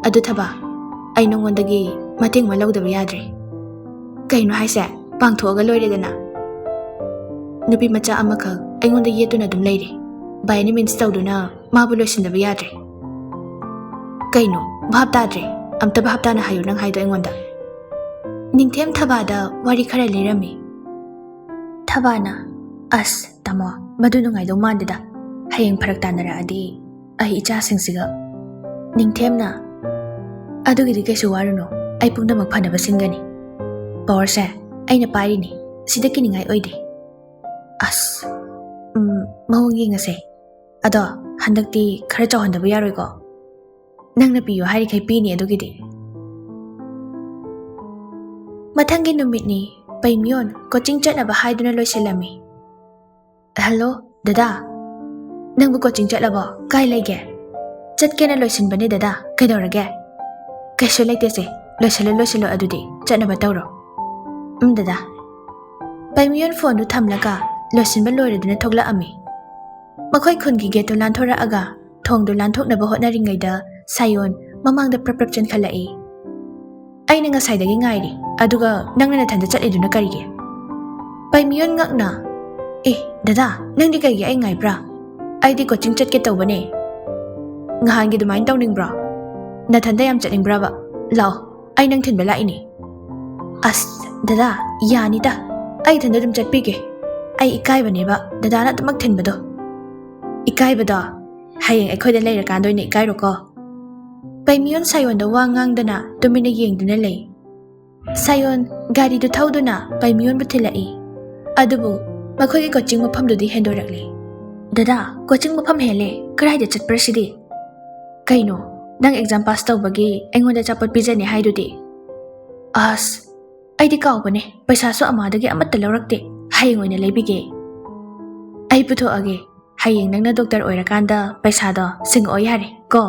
ꯑꯗꯨ ꯊꯕꯛ, ꯑꯩ ꯅꯉꯣꯟꯗꯒꯤ ꯃꯇꯦꯡ ꯑꯃ ꯂꯧꯗꯕ ꯌꯥꯗ꯭ꯔꯦ꯫ ꯀꯩꯅꯣ ꯍꯥꯏꯁꯦ? ꯄꯥꯡꯊꯣꯛꯑꯒ ꯂꯣꯏꯔꯦꯗꯅ꯫ ꯅꯨꯄꯤ ꯃꯆꯥ ꯑꯃꯈꯛ ꯑꯩꯉꯣꯟꯗ ꯌꯦꯠꯇꯨꯅ ꯑꯗꯨꯝ ꯂꯩꯔꯦ꯫ By any means ꯇꯧꯗꯨꯅ ꯃꯥꯕꯨ ꯂꯣꯏꯁꯤꯟꯗꯕ ꯌꯥꯗ꯭ꯔꯦ꯫ ꯀꯩꯅꯣ? ꯚꯥꯞ ꯇꯥꯗ꯭ꯔꯦ꯫ ꯑꯝꯇ ꯚꯥꯞ ꯇꯥꯅ ꯍꯥꯏꯌꯨ ꯅꯪ ꯍꯥꯏꯗꯣ ꯑꯩꯉꯣꯟꯗ꯫ ꯅꯤꯡꯊꯦꯝ ꯊꯕꯥꯗ ꯋꯥꯔꯤ ꯈꯔ ꯂꯤꯔꯝꯃꯤ꯫ ꯊꯕꯥꯅ, "ꯑꯁ, ꯇꯥꯃꯣ, ꯃꯗꯨ ꯅꯨꯡꯉꯥꯏꯗꯧ ꯃꯥꯟꯗꯦꯗ꯫ ꯍꯌꯦꯡ ꯐꯔꯛ ꯇꯥꯅꯔꯛꯑꯗꯤ ꯑꯩ ꯏꯆꯥꯁꯤꯡꯁꯤꯒ"꯫ ꯅꯤꯡꯊꯦꯝꯅ, "ꯑꯗꯨꯒꯤꯗꯤ ꯀꯩꯁꯨ ꯋꯥꯔꯨꯅꯨ, ꯑꯩ ꯄꯨꯝꯅꯃꯛ ꯐꯅꯕ ꯁꯤꯟꯒꯅꯤ꯫ Powerꯁꯦ ꯑꯩꯅ ꯄꯥꯏꯔꯤꯅꯤ, ꯁꯤꯗ ꯀꯤꯅꯤꯡꯉꯥꯏ ꯑꯣꯏꯗꯦ"꯫ "ꯑꯁ, ꯎꯝ, ꯃꯑꯣꯡ ꯌꯦꯡꯉꯁꯦ꯫ ꯑꯗꯣ ꯍꯟꯗꯛꯇꯤ ꯈꯔ ꯆꯥꯎꯍꯟꯗꯕ ꯌꯥꯔꯣꯏꯀꯣ? ꯅꯪꯅ ꯄꯤꯌꯨ ꯍꯥꯏꯔꯤꯈꯩ ꯄꯤꯅꯤ ꯑꯗꯨꯒꯤꯗꯤ"꯫ ꯃꯊꯪꯒꯤ ꯅꯨꯃꯤꯠꯅꯤ꯫ ꯄꯩꯃꯤꯌꯣꯟ coaching ꯆꯠꯅꯕ ꯍꯥꯏꯗꯨꯅ ꯂꯣꯏꯁꯤꯜꯂꯝꯃꯤ꯫ "ꯍꯜꯂꯣ, ꯗꯗꯥ꯫ ꯅꯪꯕꯨ coaching ꯆꯠꯂꯕꯣ? ꯀꯥꯏ ꯂꯩꯒꯦ?" "ꯆꯠꯀꯦꯅ ꯂꯣꯏꯁꯤꯟꯕꯅꯦ, ꯗꯗꯥ꯫ ꯀꯩꯗꯧꯔꯒꯦ?" "ꯀꯩꯁꯨ ꯂꯩꯇꯦꯁꯦ꯫ ꯂꯣꯏꯁꯤꯜꯂꯣ, ꯂꯣꯏꯁꯤꯜꯂꯣ, ꯑꯗꯨꯗꯤ ꯆꯠꯅꯕ ꯇꯧꯔꯣ"꯫ "ꯎꯝ, ꯗꯗꯥ"꯫ ꯄꯩꯃꯤꯌꯣꯟ phoneꯗꯨ ꯊꯝꯂꯒ ꯂꯣꯏꯁꯤꯟꯕ ꯂꯣꯏꯔꯗꯨꯅ ꯊꯣꯛꯂꯛꯑꯝꯃꯤ꯫ ꯃꯈꯣꯏ ꯈꯨꯟꯒꯤ gateꯇꯨ ꯂꯥꯟꯊꯣꯔꯛꯑꯒ ꯊꯣꯡꯗꯨ ꯂꯥꯟꯊꯣꯛꯅꯕ ꯍꯣꯠꯅꯔꯤꯉꯩꯗ ꯁꯥꯌꯣꯟ ꯃꯃꯥꯡꯗ ꯄ꯭ꯔꯞ ꯄ꯭ꯔꯞ ꯆꯦꯟꯈꯠꯂꯛꯏ꯫ "ꯑꯩꯅ ꯉꯁꯥꯏꯗꯒꯤ ꯉꯥꯏꯔꯤ, ꯑꯗꯨꯒ ꯅꯪꯅ ꯅꯊꯟꯗ ꯆꯠꯂꯤꯗꯨꯅ ꯀꯔꯤꯒꯤ?" ꯄꯩꯃꯤꯌꯣꯟ ꯉꯛꯅ, "ꯑꯦ, ꯗꯗꯥ, ꯅꯪꯗꯤ ꯀꯩꯒꯤ ꯑꯩ ꯉꯥꯏꯕ꯭ꯔꯥ? ꯑꯩꯗꯤ coaching ꯆꯠꯀꯦ ꯇꯧꯕꯅꯦ"꯫ "ꯅꯍꯥꯟꯒꯤ ꯑꯗꯨꯃꯥꯏꯅ ꯇꯧꯅꯤꯡꯕ꯭ꯔꯣ? ꯅꯊꯟꯗ ꯌꯥꯝ ꯆꯠꯅꯤꯡꯕ꯭ꯔꯕ? ꯂꯥꯛꯑꯣ, ꯑꯩ ꯅꯪ ꯊꯤꯟꯕ ꯂꯥꯛꯏꯅꯦ"꯫ "ꯑꯁ, ꯗꯗꯥ, ꯌꯥꯅꯤꯗ꯫ ꯑꯩ ꯏꯊꯟꯗ ꯑꯗꯨꯝ ꯆꯠꯄꯤꯒꯦ꯫ ꯑꯩ ꯏꯀꯥꯏꯕꯅꯦꯕ ꯗꯗꯥꯅ ꯑꯗꯨꯃꯛ ꯊꯤꯟꯕꯗꯣ"꯫ "ꯏꯀꯥꯏꯕꯗꯣ ꯍꯌꯦꯡ ꯑꯩꯈꯣꯏꯗ ꯂꯩꯔꯀꯥꯟꯗ ꯑꯣꯏꯅ ꯏꯀꯥꯏꯔꯣꯀꯣ"꯫ ꯄꯩꯃꯤꯌꯣꯟ ꯁꯥꯌꯣꯟꯗ ꯋꯥ ꯉꯥꯡꯗꯅ ꯇꯨꯃꯤꯟꯅ ꯌꯦꯡꯗꯨꯅ ꯂꯩ꯫ ꯁꯥꯌꯣꯟ ꯒꯥꯔꯤꯗꯨ ꯊꯧꯗꯨꯅ ꯄꯩꯃꯤꯌꯣꯟꯕꯨ ꯊꯤꯜꯂꯛꯏ꯫ ꯑꯗꯨꯕꯨ ꯃꯈꯣꯏꯒꯤ coaching ꯃꯐꯝꯗꯨꯗꯤ ꯍꯦꯟꯗꯣꯔꯛꯂꯦ꯫ "ꯗꯗꯥ, coaching ꯃꯐꯝ ꯍꯦꯜꯂꯦ꯫ ꯀꯗꯥꯏꯗ ꯆꯠꯄ꯭ꯔꯥ ꯁꯤꯗꯤ?" "ꯀꯩꯅꯣ? ꯅꯪ exam pass ꯇꯧꯕꯒꯤ ꯑꯩꯉꯣꯟꯗ ꯑꯆꯥꯄꯣꯠ ꯄꯤꯖꯅꯤ ꯍꯥꯏꯗꯨꯗꯤ?" "ꯑꯁ, ꯑꯩꯗꯤ ꯀꯥꯎꯕꯅꯦ꯫ ꯄꯩꯁꯥꯁꯨ ꯑꯃꯥꯗꯒꯤ ꯑꯃꯠꯇ ꯂꯧꯔꯛꯇꯦ꯫ ꯍꯌꯦꯡ ꯑꯣꯏꯅ ꯂꯩꯕꯤꯒꯦ"꯫ "ꯑꯩ ꯄꯨꯊꯣꯛꯑꯒꯦ"꯫ ꯍꯌꯦꯡ ꯅꯪꯅ ꯗꯣꯛꯇꯔ ꯑꯣꯏꯔꯀꯥꯟꯗ ꯄꯩꯁꯥꯗꯣ ꯁꯤꯡꯉꯛꯑꯣ ꯌꯥꯔꯦ ꯀꯣ꯫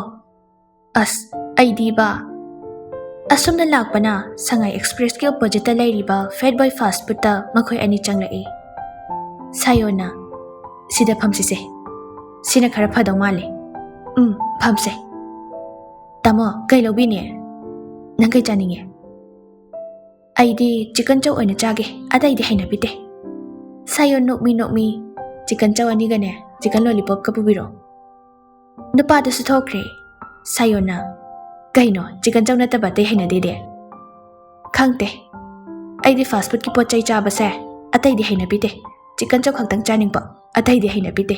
ꯑꯁ, ꯑꯩꯗꯤꯕ, ꯑꯁꯨꯝꯅ ꯂꯥꯛꯄꯅ ꯁꯉꯥꯏ ꯑꯦꯛꯁꯄ꯭ꯔꯦꯁꯀꯤ ꯑꯣꯄꯣꯖꯤꯠꯇ ꯂꯩꯔꯤꯕ ꯐꯦꯠ ꯕꯣꯏ ꯐꯥꯁ ꯐꯨꯗꯇ ꯃꯈꯣꯏ ꯑꯅꯤ ꯆꯪꯂꯛꯏ꯫ ꯁꯥꯌꯣꯟꯅ, "ꯁꯤꯗ ꯐꯝꯁꯤꯁꯦ, ꯁꯤꯅ ꯈꯔ ꯐꯗꯧ ꯃꯥꯜꯂꯦ꯫ ꯎꯝ, ꯐꯝꯁꯦ꯫ ꯇꯥꯃꯣ, ꯀꯩ ꯂꯧꯕꯤꯅꯤ? ꯅꯪ ꯀꯩ ꯆꯥꯅꯤꯡꯉꯦ?" "ꯑꯩꯗꯤ ꯆꯤꯀꯟ ꯆꯧ ꯑꯣꯏꯅ ꯆꯥꯒꯦ, ꯑꯇꯩꯗꯤ ꯍꯩꯅꯕꯤꯗꯦ꯫" ꯁꯥꯌꯣꯟ ꯅꯣꯛꯃꯤ ꯅꯣꯛꯃꯤ ꯆꯤꯀꯟ ꯆꯧ ꯑꯅꯤꯒꯅꯦ ꯆꯤꯀꯟ ꯂꯣꯂꯤꯄꯣꯞꯀ ꯄꯨꯕꯤꯔꯣ꯫ ꯅꯨꯄꯥꯗꯨꯁꯨ ꯊꯣꯛꯈ꯭ꯔꯦ꯫ ꯁꯥꯌꯣꯟꯅ, "ꯀꯩꯅꯣ, ꯆꯤꯀꯟ ꯆꯧ ꯅꯠꯇꯕ ꯑꯇꯩ ꯍꯩꯅꯗꯦꯗꯤ?" "ꯈꯪꯗꯦ, ꯑꯩꯗꯤ ꯐꯥꯁ ꯐꯨꯗꯀꯤ ꯄꯣꯠ ꯆꯩ ꯆꯥꯕꯁꯦ ꯑꯇꯩꯗꯤ ꯍꯩꯅꯕꯤꯗꯦ꯫ ꯆꯤꯀꯟ ꯆꯧ ꯈꯛꯇꯪ ꯆꯥꯅꯤꯡꯕ, ꯑꯇꯩꯗꯤ ꯍꯩꯅꯕꯤꯗꯦ꯫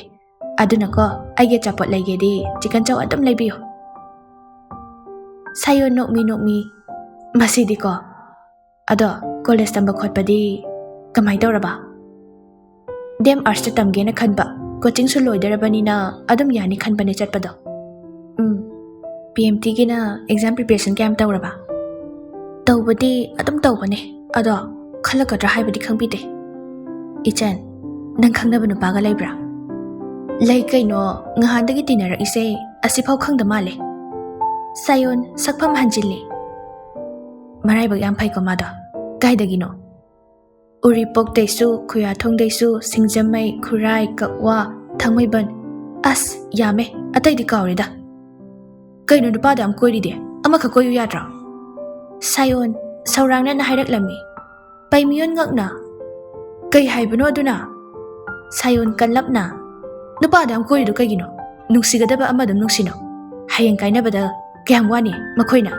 ꯑꯗꯨꯅꯀꯣ, ꯑꯩꯒꯤ ꯑꯆꯥꯄꯣꯠ ꯂꯩꯒꯦꯗꯤ ꯆꯤꯀꯟ ꯆꯧ ꯑꯗꯨꯝ ꯂꯩꯕꯤꯌꯨ꯫" ꯁꯥꯌꯣꯟ ꯅꯣꯛꯃꯤ ꯅꯣꯛꯃꯤ, "ꯃꯁꯤꯗꯤꯀꯣ꯫ ꯑꯗꯣ ꯀꯣꯂꯦꯖ ꯇꯝꯕ ꯈꯣꯠꯄꯗꯤ ꯀꯃꯥꯏ ꯇꯧꯔꯕ?" "ꯗꯦꯝ ꯑꯥꯔꯠꯁꯇ ꯇꯝꯒꯦꯅ ꯈꯟꯕ, ꯀꯣꯆꯤꯡꯁꯨ ꯂꯣꯏꯗꯣꯔꯕꯅꯤꯅ ꯑꯗꯨꯝ ꯌꯥꯅꯤ ꯈꯟꯕꯅꯦ ꯆꯠꯄꯗꯣ꯫" "ꯎꯝ, ꯄꯤ ꯑꯦꯝ ꯇꯤꯒꯤꯅ ꯑꯦꯛꯖꯥꯝ ꯄ꯭ꯔꯤꯄꯦꯔꯦꯁꯟ ꯀꯌꯥꯝ ꯇꯧꯔꯕ?" "ꯇꯧꯕꯗꯤ ꯑꯗꯨꯝ ꯇꯧꯕꯅꯦ, ꯑꯗꯣ ꯈꯜꯂꯛꯀꯗ꯭ꯔꯥ ꯍꯥꯏꯕꯗꯤ ꯈꯪꯕꯤꯗꯦ꯫" "ꯏꯆꯟ, ꯅꯪ ꯈꯪꯅꯕ ꯅꯨꯄꯥꯒ ꯂꯩꯕ꯭ꯔꯥ?" "ꯂꯩ ꯀꯩꯅꯣ, ꯉꯍꯥꯟꯗꯒꯤ ꯇꯤꯟꯅꯔꯛꯏꯁꯦ ꯑꯁꯤꯐꯥꯎ ꯈꯪꯗ ꯃꯥꯜꯂꯦ꯫" ꯁꯥꯌꯣꯟ ꯁꯛꯐꯝ ꯍꯟꯖꯤꯜꯂꯤ꯫ "ꯃꯔꯥꯏꯕꯛ ꯌꯥꯝ ꯐꯩꯀꯣ ꯃꯥꯗꯣ꯫ ꯀꯥꯏꯗꯒꯤꯅꯣ?" "ꯎꯔꯤꯄꯣꯛꯇꯩꯁꯨ, ꯈꯨꯌꯥꯊꯣꯡꯗꯩꯁꯨ, ꯁꯤꯡꯖꯃꯩ, ꯈꯨꯔꯥꯏ, ꯀꯛꯋꯥ, ꯊꯥꯡꯃꯩꯕꯟ꯫ ꯑꯁ, ꯌꯥꯝꯃꯦ, ꯑꯇꯩꯗꯤ ꯀꯥꯎꯔꯦꯗ꯫" "ꯀꯩꯅꯣ ꯅꯨꯄꯥꯗꯣ ꯌꯥꯝ ꯀꯣꯏꯔꯤꯗꯤ? ꯑꯃꯈꯛ ꯀꯣꯏꯌꯨ ꯌꯥꯗ꯭ꯔꯣ?" ꯁꯥꯌꯣꯟ ꯁꯧꯔꯥꯡꯅꯅ ꯍꯥꯏꯔꯛꯂꯝꯃꯤ꯫ ꯄꯩꯃꯤꯌꯣꯟ ꯉꯛꯅ, "ꯀꯩ ꯍꯥꯏꯕꯅꯣ ꯑꯗꯨꯅ?" ꯁꯥꯌꯣꯟ ꯀꯜꯂꯞꯅ, "ꯅꯨꯄꯥꯗꯣ ꯌꯥꯝ ꯀꯣꯏꯔꯤꯗꯣ ꯀꯩꯒꯤꯅꯣ? ꯅꯨꯡꯁꯤꯒꯗꯕ ꯑꯃ ꯑꯗꯨꯝ ꯅꯨꯡꯁꯤꯅꯧ꯫ ꯍꯌꯦꯡ ꯀꯥꯏꯅꯕꯗ ꯀꯌꯥꯝ ꯋꯥꯅꯤ ꯃꯈꯣꯏꯅ?"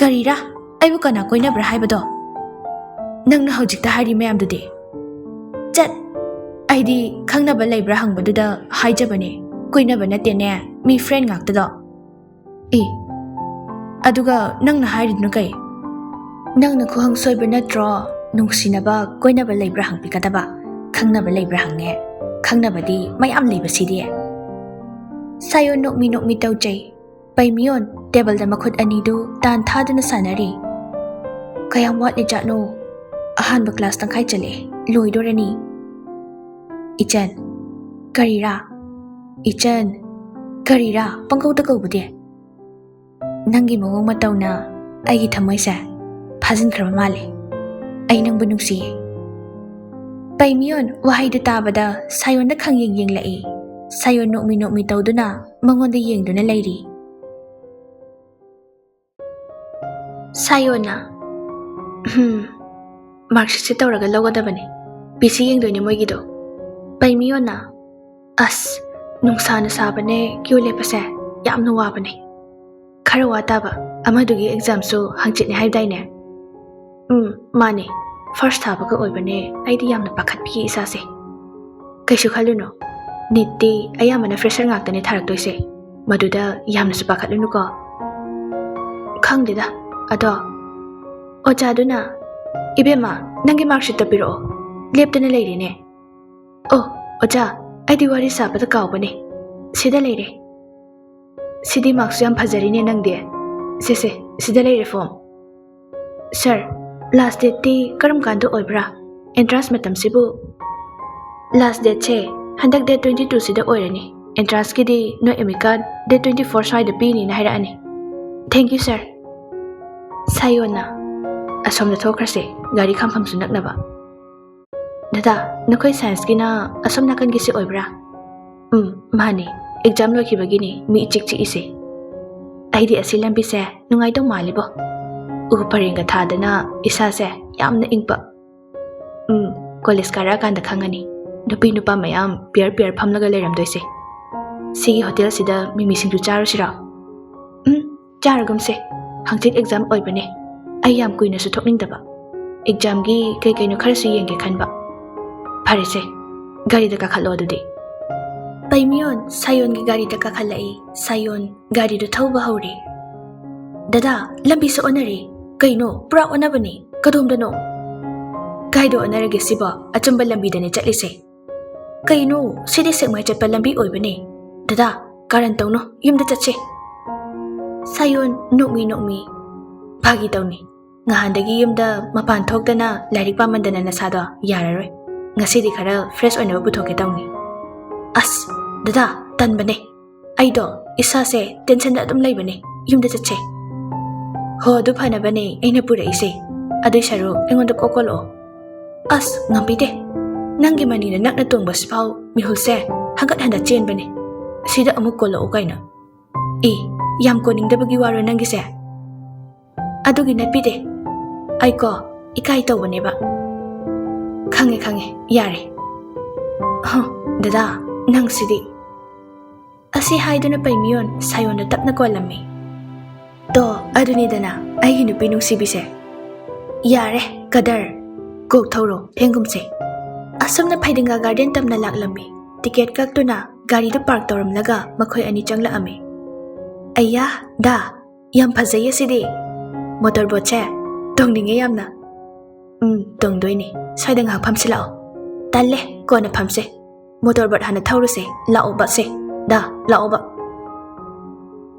"ꯀꯔꯤꯔꯥ? ꯑꯩꯕꯨ ꯀꯅꯥ ꯀꯣꯏꯅꯕ꯭ꯔꯥ ꯍꯥꯏꯕꯗꯣ? ꯅꯪꯅ ꯍꯧꯖꯤꯛꯇ ꯍꯥꯏꯔꯤ ꯃꯌꯥꯝꯗꯨꯗꯤ?" "ꯆꯠ! ꯑꯩꯗꯤ ꯈꯪꯅꯕ ꯂꯩꯕ꯭ꯔꯥ ꯍꯪꯕꯗꯨꯗ ꯍꯥꯏꯖꯕꯅꯦ, ꯀꯣꯏꯅꯕ ꯅꯠꯇꯦꯅꯦ, ꯃꯤ ꯐ꯭ꯔꯦꯟ ꯉꯥꯛꯇꯗꯣ꯫" "ꯑꯦ, ꯑꯗꯨꯒ ꯅꯪꯅ ꯍꯥꯏꯔꯤꯗꯨꯅ ꯀꯩ?" "ꯅꯪꯅ ꯈꯨꯍꯪ ꯁꯣꯏꯕ ꯅꯠꯇ꯭ꯔꯣ? ꯅꯨꯡꯁꯤꯅꯕ, ꯀꯣꯏꯅꯕ ꯂꯩꯕ꯭ꯔꯥ ꯍꯪꯕꯤꯒꯗꯕ, ꯈꯪꯅꯕ ꯂꯩꯕ꯭ꯔꯥ ꯍꯪꯉꯦ꯫ ꯈꯪꯅꯕꯗꯤ ꯃꯌꯥꯝ ꯂꯩꯕꯁꯤꯗꯤ꯫" ꯁꯥꯌꯣꯟ ꯅꯣꯛꯃꯤ ꯅꯣꯛꯃꯤ ꯇꯧꯖꯩ꯫ ꯄꯩꯃꯤꯌꯣꯟ ꯇꯦꯕꯜꯗ ꯃꯈꯨꯠ ꯑꯅꯤꯗꯨ ꯇꯥꯟ ꯊꯥꯗꯨꯅ ꯁꯥꯟꯅꯔꯤ꯫ "ꯀꯌꯥꯝ ꯋꯥꯠꯂꯤꯖꯥꯠꯅꯣ? ꯑꯍꯥꯟꯕ ꯀ꯭ꯂꯥꯁ ꯇꯪꯈꯥꯏ ꯆꯠꯂꯛꯑꯦ, ꯂꯣꯏꯗꯣꯔꯅꯤ꯫" "ꯏꯆꯟ, ꯀꯔꯤꯔꯥ? ꯏꯆꯟ, ꯀꯔꯤꯔꯥ ꯄꯪꯀꯧꯗ ꯀꯧꯕꯗꯤ? ꯅꯪꯒꯤ ꯃꯑꯣꯡ ꯃꯇꯧꯅ ꯑꯩꯒꯤ ꯊꯃꯣꯏꯁꯦ ꯐꯥꯖꯤꯟꯈ꯭ꯔꯕ ꯃꯥꯜꯂꯦ꯫ ꯑꯩ ꯅꯪꯕꯨ ꯅꯨꯡꯁꯤꯌꯦ꯫ ꯄꯩꯃꯤꯌꯣꯟ ꯋꯥꯍꯩꯗꯨ ꯇꯥꯕꯗ ꯁꯥꯌꯣꯟꯗ ꯈꯪꯌꯦꯡ ꯌꯦꯡꯂꯛꯏ꯫ ꯁꯥꯌꯣꯟ ꯅꯣꯛꯃꯤ ꯅꯣꯛꯃꯤ ꯇꯧꯗꯨꯅ ꯃꯉꯣꯟꯗ ꯌꯦꯡꯗꯨꯅ ꯂꯩꯔꯤ꯫ ꯁꯥꯌꯣꯟꯅ, "ꯎꯝ, ꯃꯥꯔꯛꯁꯤꯠꯁꯦ ꯇꯧꯔꯒ ꯂꯧꯒꯗꯕꯅꯤ꯫ ꯄꯤ ꯁꯤ ꯌꯦꯡꯗꯣꯏꯅꯦ ꯃꯣꯏꯒꯤꯗꯣ꯫" ꯄꯩꯃꯤꯌꯣꯟꯅ, "ꯑꯁ, ꯅꯨꯡꯁꯥꯅ ꯁꯥꯕꯅꯦ, ꯀ꯭ꯌꯨ ꯂꯦꯞꯄꯁꯦ ꯌꯥꯝꯅ ꯋꯥꯕꯅꯦ꯫ ꯈꯔ ꯋꯥ ꯇꯥꯕ, ꯑꯃꯗꯨꯒꯤ ꯑꯦꯛꯖꯥꯝꯁꯨ ꯍꯪꯆꯤꯠꯅꯦ ꯍꯥꯏꯗꯥꯏꯅꯦ?" "ꯎꯝ, ꯃꯥꯅꯦ꯫ ꯐꯥꯔꯁ ꯊꯥꯕꯒ ꯑꯣꯏꯕꯅꯦ, ꯑꯩꯗꯤ ꯌꯥꯝꯅ ꯄꯥꯈꯠꯄꯤꯌꯦ ꯏꯁꯥꯁꯦ꯫" "ꯀꯩꯁꯨ ꯈꯜꯂꯨꯅꯨ, ꯅꯤꯠꯇꯤ ꯑꯌꯥꯝꯕꯅ ꯐ꯭ꯔꯦꯁꯔ ꯉꯥꯛꯇꯅꯦ ꯊꯥꯔꯛꯇꯣꯏꯁꯦ꯫ ꯃꯗꯨꯗ ꯌꯥꯝꯅꯁꯨ ꯄꯥꯈꯠꯂꯨꯅꯨꯀꯣ꯫" "ꯈꯪꯗꯦꯗ, ꯑꯗꯣ꯫" ꯑꯣꯖꯥꯗꯨꯅ, "ꯏꯕꯦꯝꯃ, ꯅꯪꯒꯤ ꯃꯥꯔꯛꯁꯤꯠꯇꯣ ꯄꯤꯔꯛꯑꯣ, ꯂꯦꯞꯇꯅ ꯂꯩꯔꯦꯅꯦ꯫" "ꯑꯣ, ꯑꯣꯖꯥ, ꯑꯩꯗꯤ ꯋꯥꯔꯤ ꯁꯥꯕꯗ ꯀꯥꯎꯕꯅꯦ꯫ ꯁꯤꯗ ꯂꯩꯔꯦ꯫ ꯁꯤꯗꯤ ꯃꯥꯔꯛꯁꯨ ꯌꯥꯝ ꯐꯖꯔꯤꯅꯦ ꯅꯪꯗꯤ꯫ ꯁꯦ, ꯁꯦ, ꯁꯤꯗ ꯂꯩꯔꯦ ꯐꯣꯝ꯫" "ꯁꯥꯔ, ꯂꯥꯁ ꯗꯦꯠꯇꯤ ꯀꯔꯝ ꯀꯥꯟꯗ ꯑꯣꯏꯕ꯭ꯔꯥ? ꯑꯦꯟꯇ꯭ꯔꯥꯟꯁ ꯃꯇꯝꯁꯤꯕꯨ?" "ꯂꯥꯁ ꯗꯦꯠꯁꯦ ꯍꯟꯗꯛ ꯗꯦꯠ ꯇ꯭ꯋꯦꯟꯇꯤ ꯇꯨꯁꯤꯗ ꯑꯣꯏꯔꯅꯤ꯫ ꯑꯦꯟꯇ꯭ꯔꯥꯟꯁꯀꯤꯗꯤ ꯅꯣꯏ ꯑꯦꯃꯤꯀꯥꯔꯠ ꯗꯦꯠ ꯇ꯭ꯋꯦꯟꯇꯤ ꯐꯣꯔ ꯁ꯭ꯋꯥꯏꯗ ꯄꯤꯅꯤꯅ ꯍꯥꯏꯔꯛꯑꯅꯤ꯫" "Thank you, sir꯫" ꯁꯥꯌꯣꯟꯅ, "ꯑꯁꯣꯝꯗ ꯊꯣꯛꯈ꯭ꯔꯁꯦ, ꯒꯥꯔꯤ ꯈꯥꯝꯐꯝꯁꯨ ꯅꯛꯅꯕ꯫" "ꯗꯗꯥ, ꯅꯈꯣꯏ ꯁꯥꯏꯟꯁꯀꯤꯅ ꯑꯁꯣꯝ ꯅꯥꯀꯟꯒꯤꯁꯤ ꯑꯣꯏꯕ꯭ꯔꯥ?" "ꯎꯝ, ꯃꯥꯅꯦ꯫ ꯑꯦꯛꯖꯥꯝ ꯂꯣꯏꯈꯤꯕꯒꯤꯅꯤ ꯃꯤ ꯏꯆꯤꯛ ꯆꯤꯛꯏꯁꯦ꯫ ꯑꯩꯗꯤ ꯑꯁꯤ ꯂꯝꯕꯤꯁꯦ ꯅꯨꯡꯉꯥꯏꯗꯧ ꯃꯥꯜꯂꯤꯕꯣ꯫ ꯎ ꯄꯔꯦꯡꯒ ꯊꯥꯗꯅ ꯏꯁꯥꯁꯦ ꯌꯥꯝꯅ ꯏꯪꯄ꯫ ꯎꯝ, ꯀꯣꯂꯦꯖ ꯀꯥꯔꯛꯑꯀꯥꯟꯗ ꯈꯪꯉꯅꯤ ꯅꯨꯄꯤ ꯅꯨꯄꯥ ꯃꯌꯥꯝ ꯄꯤꯌꯔ ꯄꯤꯌꯔ ꯐꯝꯂꯒ ꯂꯩꯔꯝꯗꯣꯏꯁꯦ꯫ ꯁꯤꯒꯤ ꯍꯣꯇꯦꯜꯁꯤꯗ ꯃꯤꯃꯤ ꯁꯤꯡꯖꯨ ꯆꯥꯔꯨꯁꯤꯔꯣ?" "ꯎꯝ, ꯆꯥꯔꯒꯨꯝꯁꯦ꯫ ꯍꯪꯆꯤꯠ ꯑꯦꯛꯖꯥꯝ ꯑꯣꯏꯕꯅꯦ꯫ ꯑꯩ ꯌꯥꯝ ꯀꯨꯏꯅꯁꯨ ꯊꯣꯛꯅꯤꯡꯗꯕ꯫ ꯑꯦꯛꯖꯥꯝꯒꯤ ꯀꯩ ꯀꯩꯅꯣ ꯈꯔꯁꯨ ꯌꯦꯡꯒꯦ ꯈꯟꯕ꯫" "ꯐꯔꯦꯁꯦ, ꯒꯥꯔꯤꯗ ꯀꯥꯈꯠꯂꯣ ꯑꯗꯨꯗꯤ꯫" ꯄꯩꯃꯤꯌꯣꯟ ꯁꯥꯌꯣꯟꯒꯤ ꯒꯥꯔꯤꯗ ꯀꯥꯈꯠꯂꯛꯏ꯫ ꯁꯥꯌꯣꯟ ꯒꯥꯔꯤꯗꯨ ꯊꯧꯕ ꯍꯧꯔꯦ꯫ "ꯗꯗꯥ, ꯂꯝꯕꯤꯁꯨ ꯑꯣꯟꯅꯔꯦ꯫ ꯀꯩꯅꯣ, ꯄꯨꯔꯥ ꯑꯣꯟꯅꯕꯅꯦ꯫ ꯀꯗꯣꯝꯗꯅꯣ?" "ꯀꯥꯏꯗ ꯑꯣꯟꯅꯔꯒꯦ ꯁꯤꯕꯣ? ꯑꯆꯨꯝꯕ ꯂꯝꯕꯤꯗꯅꯦ ꯆꯠꯂꯤꯁꯦ꯫" "ꯀꯩꯅꯣ, ꯁꯤꯗꯤ ꯁꯦꯛꯃꯥꯏ ꯆꯠꯄ ꯂꯝꯕꯤ ꯑꯣꯏꯕꯅꯦ꯫ ꯗꯗꯥ, ꯀꯥꯔꯟ ꯇꯧꯅꯣ, ꯌꯨꯝꯗ ꯆꯠꯁꯦ꯫" ꯁꯥꯌꯣꯟ ꯅꯣꯛꯃꯤ ꯅꯣꯛꯃꯤ, "ꯐꯥꯒꯤ ꯇꯧꯅꯤ꯫ ꯉꯍꯥꯟꯗꯒꯤ ꯌꯨꯝꯗ ꯃꯄꯥꯟ ꯊꯣꯛꯇꯅ ꯂꯥꯏꯔꯤꯛ ꯄꯥꯃꯟꯗꯅ ꯅꯁꯥꯗꯣ ꯌꯥꯔꯔꯣꯏ꯫ ꯉꯁꯤꯗꯤ ꯈꯔ ꯐ꯭ꯔꯦꯁ ꯑꯣꯏꯅꯕ ꯄꯨꯊꯣꯛꯀꯦ ꯇꯧꯅꯤ꯫" ꯑꯁ, ꯗꯗꯥ, ꯇꯟꯕꯅꯦ꯫ ꯑꯩꯗꯣ ꯏꯁꯥꯁꯦ ꯇꯦꯟꯁꯟꯗ ꯑꯗꯨꯝ ꯂꯩꯕꯅꯦ꯫ ꯌꯨꯝꯗ ꯆꯠꯁꯦ꯫ ꯍꯣ, ꯑꯗꯨ ꯐꯅꯕꯅꯦ ꯑꯩꯅ ꯄꯨꯔꯛꯏꯁꯦ꯫ ꯑꯗꯨꯏ ꯁꯔꯨꯛ ꯑꯩꯉꯣꯟꯗ ꯀꯣꯛ ꯀꯣꯜꯂꯛꯑꯣ꯫ ꯑꯁ, ꯉꯝꯕꯤꯗꯦ꯫ ꯅꯪꯒꯤ ꯃꯅꯤꯅ ꯅꯛꯅ ꯇꯣꯡꯕꯁꯤꯐꯥꯎ ꯃꯤꯍꯨꯜꯁꯦ ꯍꯪꯒꯠ ꯍꯟꯗ ꯆꯦꯟꯕꯅꯦ꯫ ꯑꯁꯤꯗ ꯑꯃꯨꯛ ꯀꯣꯜꯂꯛꯑꯣ ꯀꯥꯏꯅ꯫ ꯑꯦ, ꯌꯥꯝ ꯀꯣꯟꯅꯤꯡꯗꯕꯒꯤ ꯋꯥꯔꯣ ꯅꯪꯒꯤꯁꯦ? ꯑꯗꯨꯒꯤ ꯅꯠꯄꯤꯗꯦ꯫ ꯑꯩꯀꯣ, ꯏꯀꯥꯏ ꯇꯧꯕꯅꯦꯕ꯫ ꯈꯪꯉꯦ, ꯈꯪꯉꯦ, ꯌꯥꯔꯦ꯫ ꯍ, ꯗꯗꯥ, ꯅꯪꯁꯤꯗꯤ꯫ ꯑꯁꯤ ꯍꯥꯏꯗꯨꯅ ꯄꯩꯃꯤꯌꯣꯟ ꯁꯥꯌꯣꯟꯗ ꯇꯞꯅ ꯀꯣꯜꯂꯝꯃꯤ꯫ ꯇꯣ, ꯑꯗꯨꯅꯤꯗꯅ ꯑꯩꯒꯤ ꯅꯨꯄꯤ ꯅꯨꯡꯁꯤꯕꯤꯁꯦ꯫ ꯌꯥꯔꯦ, ꯀꯗꯔ꯫ ꯀꯣꯛ ꯊꯧꯔꯣ, ꯐꯦꯡꯒꯨꯝꯁꯦ꯫ ꯑꯁꯨꯝꯅ ꯐꯩꯗꯤꯡꯒꯥ ꯒꯥꯔꯗꯦꯟ ꯇꯝꯅ ꯂꯥꯛꯂꯝꯃꯤ꯫ ꯇꯤꯀꯦꯠ ꯀꯛꯇꯨꯅ ꯒꯥꯔꯤꯗꯨ ꯄꯥꯔꯛ ꯇꯧꯔꯝꯂꯒ ꯃꯈꯣꯏ ꯑꯅꯤ ꯆꯪꯂꯛꯑꯝꯃꯤ꯫ ꯑꯩꯌꯥ, ꯗꯥ, ꯌꯥꯝ ꯐꯖꯩꯌꯦ ꯁꯤꯗꯤ꯫ ꯃꯣꯇꯣꯔ ꯕꯣꯠꯁꯦ ꯇꯣꯡꯅꯤꯡꯉꯦ ꯌꯥꯝꯅ꯫ ꯎꯝ, ꯇꯣꯡꯗꯣꯏꯅꯦ꯫ ꯁ꯭ꯋꯥꯏꯗ ꯉꯥꯏꯍꯥꯛ ꯐꯝꯁꯤ ꯂꯥꯛꯑꯣ꯫ ꯇꯜꯂꯦ, ꯀꯣꯟꯅ ꯐꯝꯁꯦ꯫ ꯃꯣꯇꯣꯔ ꯕꯣꯠ ꯍꯥꯟꯅ ꯊꯧꯔꯨꯁꯦ꯫ ꯂꯥꯛꯑꯣꯕ ꯁꯦ꯫ ꯗꯥ, ꯂꯥꯛꯑꯣꯕ꯫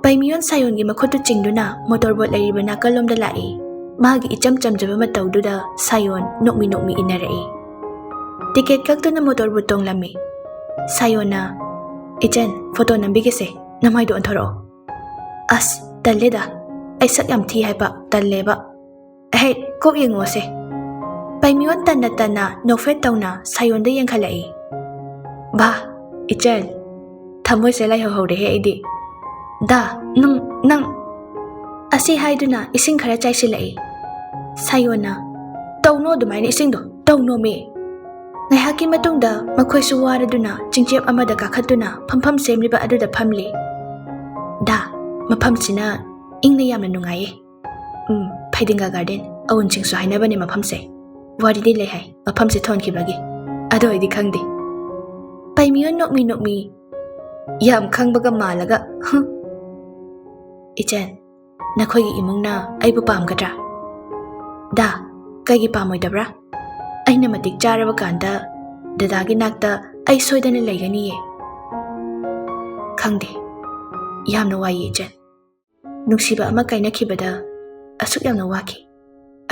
ꯄꯩꯃꯤꯌꯣꯟ ꯁꯥꯌꯣꯟꯒꯤ ꯃꯈꯨꯠꯇꯨ ꯆꯤꯡꯗꯨꯅ ꯃꯣꯇꯣꯔ ꯕꯣꯠ ꯂꯩꯔꯤꯕ ꯅꯥꯀꯜꯂꯣꯝꯗ ꯂꯥꯛꯏ꯫ ꯃꯥꯒꯤ ꯏꯆꯝ ꯆꯝꯖꯕ ꯃꯇꯧꯗꯨꯗ ꯁꯥꯌꯣꯟ ꯅꯣꯛꯃꯤ ꯅꯣꯛꯃꯤ ꯏꯟꯅꯔꯛꯏ꯫ ꯇꯤꯀꯦꯠ ꯀꯛꯇꯨꯅ ꯃꯣꯇꯣꯔ ꯕꯣꯠ ꯇꯣꯡꯂꯝꯃꯤ꯫ ꯁꯥꯌꯣꯟꯅ, "ꯏꯆꯟ, ꯐꯣꯇꯣ ꯅꯝꯕꯤꯒꯦꯁꯦ, ꯅꯃꯥꯏꯗꯣ ꯑꯣꯟꯊꯣꯔꯛꯑꯣ"꯫ "ꯑꯁ, ꯇꯜꯂꯦꯗ, ꯑꯩ ꯁꯛ ꯌꯥꯝ ꯊꯤ ꯍꯥꯏꯕ, ꯇꯜꯂꯦꯕ"꯫ "ꯑꯍꯦ, ꯀꯣꯛ ꯌꯦꯡꯉꯣꯁꯦ"꯫ ꯄꯩꯃꯤꯌꯣꯟ ꯇꯟꯅ ꯇꯟꯅ ꯅꯣꯛꯐꯦꯠ ꯇꯧꯅ ꯁꯥꯌꯣꯟꯗ ꯌꯦꯡꯈꯠꯂꯛꯏ꯫ "ꯚꯥ, ꯏꯆꯟ, ꯊꯃꯣꯏꯁꯦ ꯂꯩꯍꯧꯍꯧꯔꯦꯍꯦ ꯑꯩꯗꯤ"꯫ "ꯗꯥ, ꯅꯪ, ꯅꯪ"꯫ ꯑꯁꯤ ꯍꯥꯏꯗꯨꯅ ꯏꯁꯤꯡ ꯈꯔ ꯆꯥꯏꯁꯤꯜꯂꯛꯏ꯫ ꯁꯥꯌꯣꯟꯅ, "ꯇꯧꯅꯣ ꯑꯗꯨꯃꯥꯏꯅ ꯏꯁꯤꯡꯗꯣ, ꯇꯧꯅꯣꯃꯤ"꯫ ꯉꯥꯏꯍꯥꯛꯀꯤ ꯃꯇꯨꯡꯗ ꯃꯈꯣꯏꯁꯨ ꯋꯥꯔꯗꯨꯅ ꯆꯤꯡꯆꯦꯞ ꯑꯃꯗ ꯀꯥꯈꯠꯇꯨꯅ ꯐꯝꯐꯝ ꯁꯦꯝꯂꯤꯕ ꯑꯗꯨꯗ ꯐꯝꯂꯤ꯫ "ꯗꯥ, ꯃꯐꯝꯁꯤꯅ ꯏꯪꯅ ꯌꯥꯝꯅ ꯅꯨꯡꯉꯥꯏꯌꯦ"꯫ "ꯎꯝ, ꯐꯩꯗꯤꯡꯒꯥ ꯒꯥꯔꯗꯦꯟ, ꯑꯋꯨꯟꯁꯤꯡꯁꯨ ꯍꯥꯏꯅꯕꯅꯦ ꯃꯐꯝꯁꯦ꯫ ꯋꯥꯔꯤꯗꯤ ꯂꯩ ꯍꯥꯏ ꯃꯐꯝꯁꯦ ꯊꯣꯟꯈꯤꯕꯒꯤ꯫ ꯑꯗꯣ ꯑꯩꯗꯤ ꯈꯪꯗꯦ"꯫ ꯄꯩꯃꯤꯌꯣꯟ ꯅꯣꯛꯃꯤ ꯅꯣꯛꯃꯤ, "ꯌꯥꯝ ꯈꯪꯕꯒ ꯃꯥꯜꯂꯒ, ꯍꯨꯝ"꯫ "ꯏꯆꯟ, ꯅꯈꯣꯏꯒꯤ ꯏꯃꯨꯡꯅ ꯑꯩꯕꯨ ꯄꯥꯝꯒꯗ꯭ꯔꯥ?" "ꯗꯥ, ꯀꯩꯒꯤ ꯄꯥꯝꯃꯣꯏꯗꯕ꯭ꯔꯥ? ꯑꯩꯅ ꯃꯇꯤꯛ ꯆꯥꯔꯕ ꯀꯥꯟꯗ ꯗꯗꯥꯒꯤ ꯅꯥꯛꯇ ꯑꯩ ꯁꯣꯏꯗꯅ ꯂꯩꯒꯅꯤꯌꯦ"꯫ "ꯈꯪꯗꯦ, ꯌꯥꯝꯅ ꯋꯥꯏꯌꯦ ꯏꯆꯟ꯫ ꯅꯨꯡꯁꯤꯕ ꯑꯃ ꯀꯥꯏꯅꯈꯤꯕꯗ ꯑꯁꯨꯛ ꯌꯥꯝꯅ ꯋꯥꯈꯤ꯫